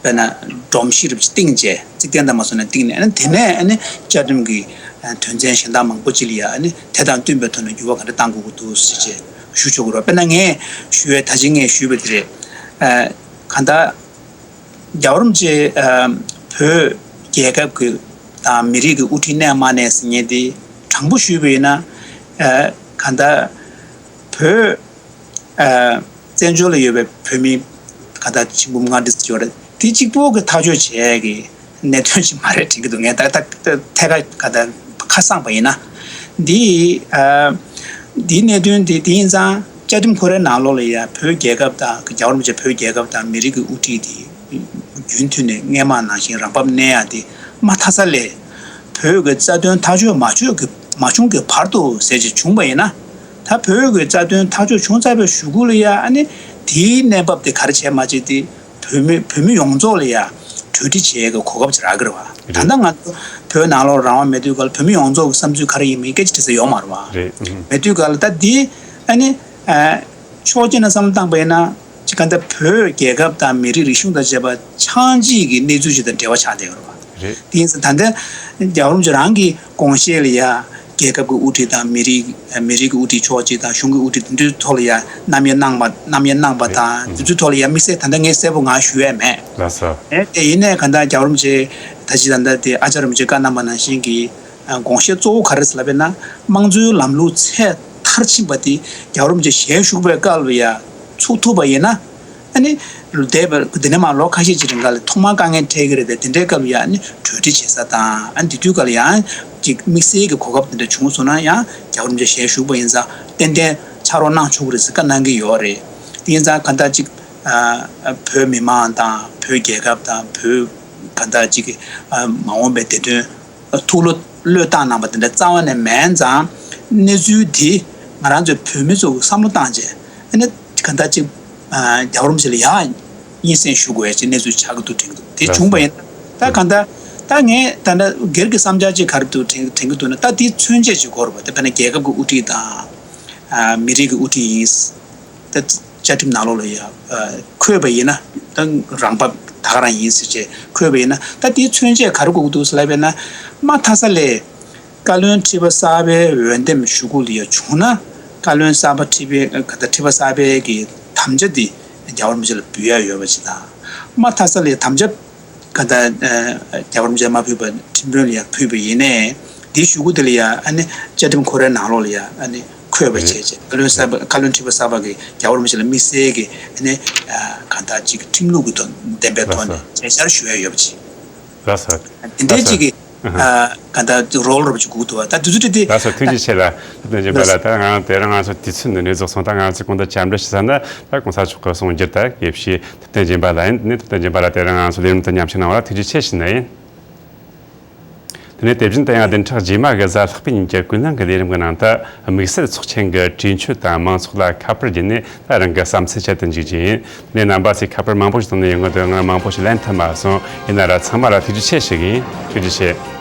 དཔེར་ན་སྒྲོམ་གཞི་རུ་བཏིང་བྱས་རྩིག་གདན་དང་མ་སོང་ན་བཏིང་ནས། ཨ་ནི་དེ་ནས་ཨ་ནི་བཅའ་ཁྲིམས་ཀྱི་དོན་ཚན་གཞན་དག་མང་པོ་ཅིག་ལ་ཡ་ཨ་ནི་དེ་དང་བསྟུན་པའི་ཐོག་ནས་འགྱུར་བ་ག་འདྲ་གཏང་དགོས་ཀྱི་འདུག་ཟེར་བྱས་ཞུ་ཆོག་གི་རེད། དཔེར་ན་ངས་ཞུ་བའི་ད་ཅི་ངས་ཞུས་པ་དེ་རེད། ཨ། གང་ལྟར་རྒྱལ་བ་རིན་པོ་ཆེ་ཨ། བོད་རྒྱལ་ཁབ་ཀྱི་དང་མི་རིགས་ཀྱི་དབུ་ཁྲིད་གནས་མ་གནས་ཟེར་མཁན་དེ་དྲང་པོ་ཞུས་པ་ཡིན་ན། ཨ། གང་ལྟར་བོད་ཨ། བཙན་བྱོལ་ལ་ཡོད་པའི་བོད་མི་ག་ད་ཆིག་འབུམ་ལྔ་བརྒྱ་ཙམ་ཡོད་རེད། དེ་གཅིག་པོ་གི་ཐག་གཅོད་བྱེད་ཡས་ཀྱི་གནད་དོན་ཞིག་མ་རེད་དྲན་གྱི་འདུག་ངས་ད་ད་ད་ཐད་ཀར་ག་ད་ཁ་གསངས་པ་ཡིན་ན། འདི་ཨ། འདིའི་གནད་དོན་དེ་དེ་ཡིན་ཙང་བཅའ་ཁྲིམས་ཁོ་རའི་ནང་ལོགས་ལ་ཡ་བོད་རྒྱལ་ཁབ་དང་རྒྱལ་བ་རིན་པོ་ཆེ་བོད་རྒྱལ་ཁབ་དང་མི་རིགས་ཀྱི་དབུ་ཁྲིད་དེ་རྒྱུན་མཐུད་ནས་སྔས་མ་ནང་བཞིན་རང་བབས་གནས་ཡ་དེ་མ་མཐའ་ས་ལས་བོད་ཀྱི་རྩ་དོན་ཐག་གཅོད་མ་བྱུང་གི་མ་བྱུང་གི་བར་དུ་ཟེར་ཅིག་བྱུང་བ་ཡིན་ན། ད་བོད་ཀྱི་རྩ་དོན་ཐག་གཅོད་བྱུང་ཚར་བའི་གཞུག་གུ་ལ་ཡ་ཨ་ནི་དེའི་གནས་བབ་དེ་ག་རེ་བྱས་མ་བྱས་དེ་བོད་མི་བོད་མི་ཡོངས་རྫོགས་ལ་ཡ་གྲོས་འདྲི་བྱེད་ཡས་ཀྱི་གོ་སྐབས་ཅིག་རག་གི་རེད་བ། ད་ལྟ་ང་ཚོ་བོད་ནང་ལོགས་རང་དབང་མེད་དུས་སྐབས་ལ་བོད་མི་ཡོངས་རྫོགས་ཀྱི་བསམ་ཚུལ་ག་རེ་ཡིན་མིན་སྐད་ཆ་དྲི་ས་ཡོད་མ་རེད་བ། རེད། ཨུ་ཧུམ། མེད་དུས་སྐབས་ལ་ད་འདི་ཨ་ནི་ཨ། ཕྱོགས་གཅིག་ནས་བསམ་བློ་བཏང་པ་ཡིན་ན་ཅིག་ག་འདྲ་བོད་རྒྱལ་ཁབ་དང་མི་རིགས་རིག་གཞུང་དང་བཅས་པ་ཆགས་འཇིག་གི་གནས་ཚུལ་ཞིག་དང་འབྲེལ་བ་ཆགས་བསྡད་ཡོད་རེད་བ། རེད། དེ་ཡིན་ཙང་ད་ལྟ་རྒྱལ་བ་རིན་པོ་ཆེ་རང་གི་དགོངས་བཞེད་ལ་ཡ་རྒྱལ་ཁབ་ཀྱི་དབུ་ཁྲིད་དང་མི་རིགས་མི་རིགས་ཀྱི་དབུ་ཁྲིད་ཕྱོགས་གཅིག་དང་གཞུང་གི་དབུ་ཁྲིད་དེ་ཚོའི་ཐོག་ལ་ཡ་རྣམ་དབྱེ་གནང་བ་རྣམ་དབྱེ་གནང་བ་དང་དེ་ཚོའི་ཐོག་ལ་ཡ་དམིགས་བསལ་ད་ལྟ་ངས་གསལ་པོ་ང་ཞུ་ཡས་མེད། ལགས་སོ། ཨེ་དེ་ཡིན་ནའི་ག་འདྲ་རྒྱལ་བ་རིན་པོ་ཆེ་ད་ཅི་ད་ལྟ་དེ་ཨ་ཅག་རིན་པོ་ཆེ་བཀའ་གནང་བ་ནང་བཞིན་གྱི་དགོངས་བཞེད་གཙོ་བོ་ག་རེ་ཟེར་ལབ་པ་ཡིན་ན་དམངས་གཙོའི་ལམ་ལུགས་ཚད་མཐར་ཕྱིན་པ་དེ་རྒྱལ་བ་རིན་པོ་ཆེ་ཞལ་བཞུགས་པའི་སྐབས་ལ་ཡ་ཚུགས་ཐུབ་པ་ཡིན་ན། ཨ་ནི་འདས་པའི་འདི་ནས་མར་ལོ་ཁ་ཤས་ཅིག་རིང་ག་ལ་ཐོག་མར་དཀའ་ངལ་འཕྲད་ཀྱི་རེད་དེ། དེ་འདྲའི་སྐབས་ལ་ཡང་ཨ་ནི་གྲོས་འདྲི་བྱེད་ས་དང་། ཨ་ནི་དེ་དུས་སྐབས་ལ་ཡང་ཅིག་དམིགས་བསལ་གྱི་གོ་སྐབས་དེ་འདྲ་བྱུང་སོང་ན་ཡང་རྒྱལ་བ་རིན་པོ་ཆེ་ཞལ་བཞུགས་པ་ཡིན་ཙང་ཏན་ཏན་ཕྱག་རོགས་གནང་ཆོག་གི་རེད་ཟེར་བཀའ་གནང་གི་ཡོད་རེད། དེ་ཡིན་ཙང་གང་ལྟར་ཅིག་ཨ་བོད་མི་མང་དང་བོད་རྒྱལ་ཁབ་དང་བོད་ གང་ལྟར་ཅིག་གི་ཨ་མ་འོངས་པའི་བདེ་དོན་ཐུགས་བློ་བློས་བཏང་གནང་པ་དེ་འདྲ་རྩ་བ་ནས་མེད་ཙང་། གནས་ཚུལ་འདི་ང་རང་ཚོའི་བོད་མི་ཚོ་བསམ་བློ་བཏང་བྱས། ཨ་ནི་གང་ལྟར་ཅིག་ཨ་རྒྱལ་བ་རིན་པོ་ཆེ་ལ་ཡང་སྙན་སེང་ཞུ་དགོས་ཡ་ཅིག་གནས་ཚུལ་ཆགས་ཀྱི་འདུག་དྲན་གྱི་འདུག་དེ་བྱུང་པ་ཡིན་ན། ད་གང་ལྟར་ད་ངས་ད་ལྟ་སྒེར་གྱི་བསམ་འཆར་ཅིག་ག་རེ་འདུག་དྲན་དྲན་གྱི་འདུག་ན། ད་དེའི་མཚོན་བྱེད་ཅིག་དགོས་རེད་པ། དེ་དཔེར་ན་རྒྱལ་ཁབ་ཀྱི་དབུ་ཁྲིད་དང་། ཨ་མི་རིགས་ཀྱི་དབུ་ཁྲིད་ཡིན། ད་བཅའ་ཁྲིམས་ནང་ལོགས་ལ་ཡ་ཨ་འཁོད་པ་ཡིན་ན། ད་རང་འབབ་ད་ག་རང་ཡིན་ཟེར་བྱས་འཁོད་པ་ཡིན་ན། ད་དེའི་མཚོན་བྱེད་ག་རེ་དགོས་ཀྱི་འདུག་ཟེར་ལབ་པས་ན། མ་མཐའ་ས་ལས་བཀའ་བློན་ཁྲི་པ་གསར་པའི་འོས་འདེམས་ཞུ་སྐུལ་ཡ་བྱུང་ན། བཀའ་བློན་གསར་པ་ཁྲི་པའི་ག་ད་ཁྲི་པ་གསར་པའི་གི་དམ་བཅའ་འདི་རྒྱལ་བ་རིན་པོ་ཆེ་ལ་འབུལ་ཡ་ཡོད་པ་ཅིག་དང་། མ་མཐའ་ས་ལས་དམ་བཅའ་ག་ད་ཨ་རྒྱལ་བ་རིན་པོ་ཆེ་མ་ཕུལ་བ་ཁྲིམས་དཔོན་ལ་ཡ་ཕུལ་བ་ཡིན་ནའི། འདིའི་ཞུ་སྐུལ་དེ་ལ་ཡ་ཨ་ནི་བཅའ་ཁྲིམས་ཁོ་རའི་ནང་ལོགས་ལ་ཡ་ཨ་ནི་འཁོད་པ་བྱས་རྗེས། བཀའ་བློན་གསར་པ་བཀའ་བློན་ཁྲི་པ་གསར་པ་གིས་རྒྱལ་བ་རིན་པོ་ཆེ་ལ་དམིགས་བསལ་གྱི་ཨ་ནི་ཨ་གང་ལྟར་ཅིག་ཁྲིམས་ལུགས་ཀྱི་ཐོག་བདེན་པའི་ཐོག་ནས་མཇལ་བཅར་ཞུ་ཡ་ཡོད་པ་ཅིག་ལགས་སོ། དེ་འདྲའི་ཅིག་གི་ཨ་གང་ལྟར་རོལ་རོལ་པ་ཅིག་དགོས་འདུག་བ། ད་དུས་ཚོད་དེ་ད། ལགས་སོ། ཐུགས་རྗེ་ཆེ་ལ། ཐུབ་བསྟན་སྦྱིན་པ་ལགས། ད་ང་རང་དེ་རིང་ང་ཚོ་དུས་ཚོད་འདི་ནས་རྫོགས་སོང་། ད་ང་རང་ཚོས་གང་ལྟར་བཅར་འདྲི་ཞུ་ས་ནི་ད་གོང་ས་མཆོག་གི་གསུང་བསྒྱུར་དང་དགེ་བཤེས་ཐུབ་བསྟན་སྦྱིན་པ་ལགས་ཡིན། དེ་ནས་ཐུབ་བསྟན་སྦྱིན་པ་ལགས་དེ་རིང་ང་ཚོ་ལས་རིམ་དུ་མཉམ་ཞུགས་གནང་བ་ལ་ཐུགས་རྗེ་ཆེ་ཞུ་ནི་ཡིན། དེ་ནས་དེ་བཞིན་དུ་ཡང་བདུན་ཕྲག་རྗེས་མ་གི་གཟའ་ལྷག་པའི་ཉིན་གྱི་ཀུན་གླེང་གི་ལས་རིམ་གྱི་ནང་དུ། དམིགས་བསལ་ཚོགས་ཆེན་གྱི་གྲོས་ཆོད་དང་མང་ཚོགས་ལ་ཁ་པར་བརྒྱུད་ནས་ད་རང་གི་བསམ་ཚུལ་བཤད་དུ་འཇུག་རྒྱུ་ཡིན། དེ་ནས་རྣམ་པ་ཚོས་ཁ་པར་མང་པོ་ཞིག་བཏང་ནས་ཡོང་གི་འདུག་ང་རང་མང་པོ་ཞིག་ལེན་ཐུབ་མ་སོང་། ཡིན་ན་ར་ཚང་མ་ལ་ཐུགས་རྗེ་ཆེ་ཞུ་གི་ཡིན། ཐུགས་རྗེ་ཆེ།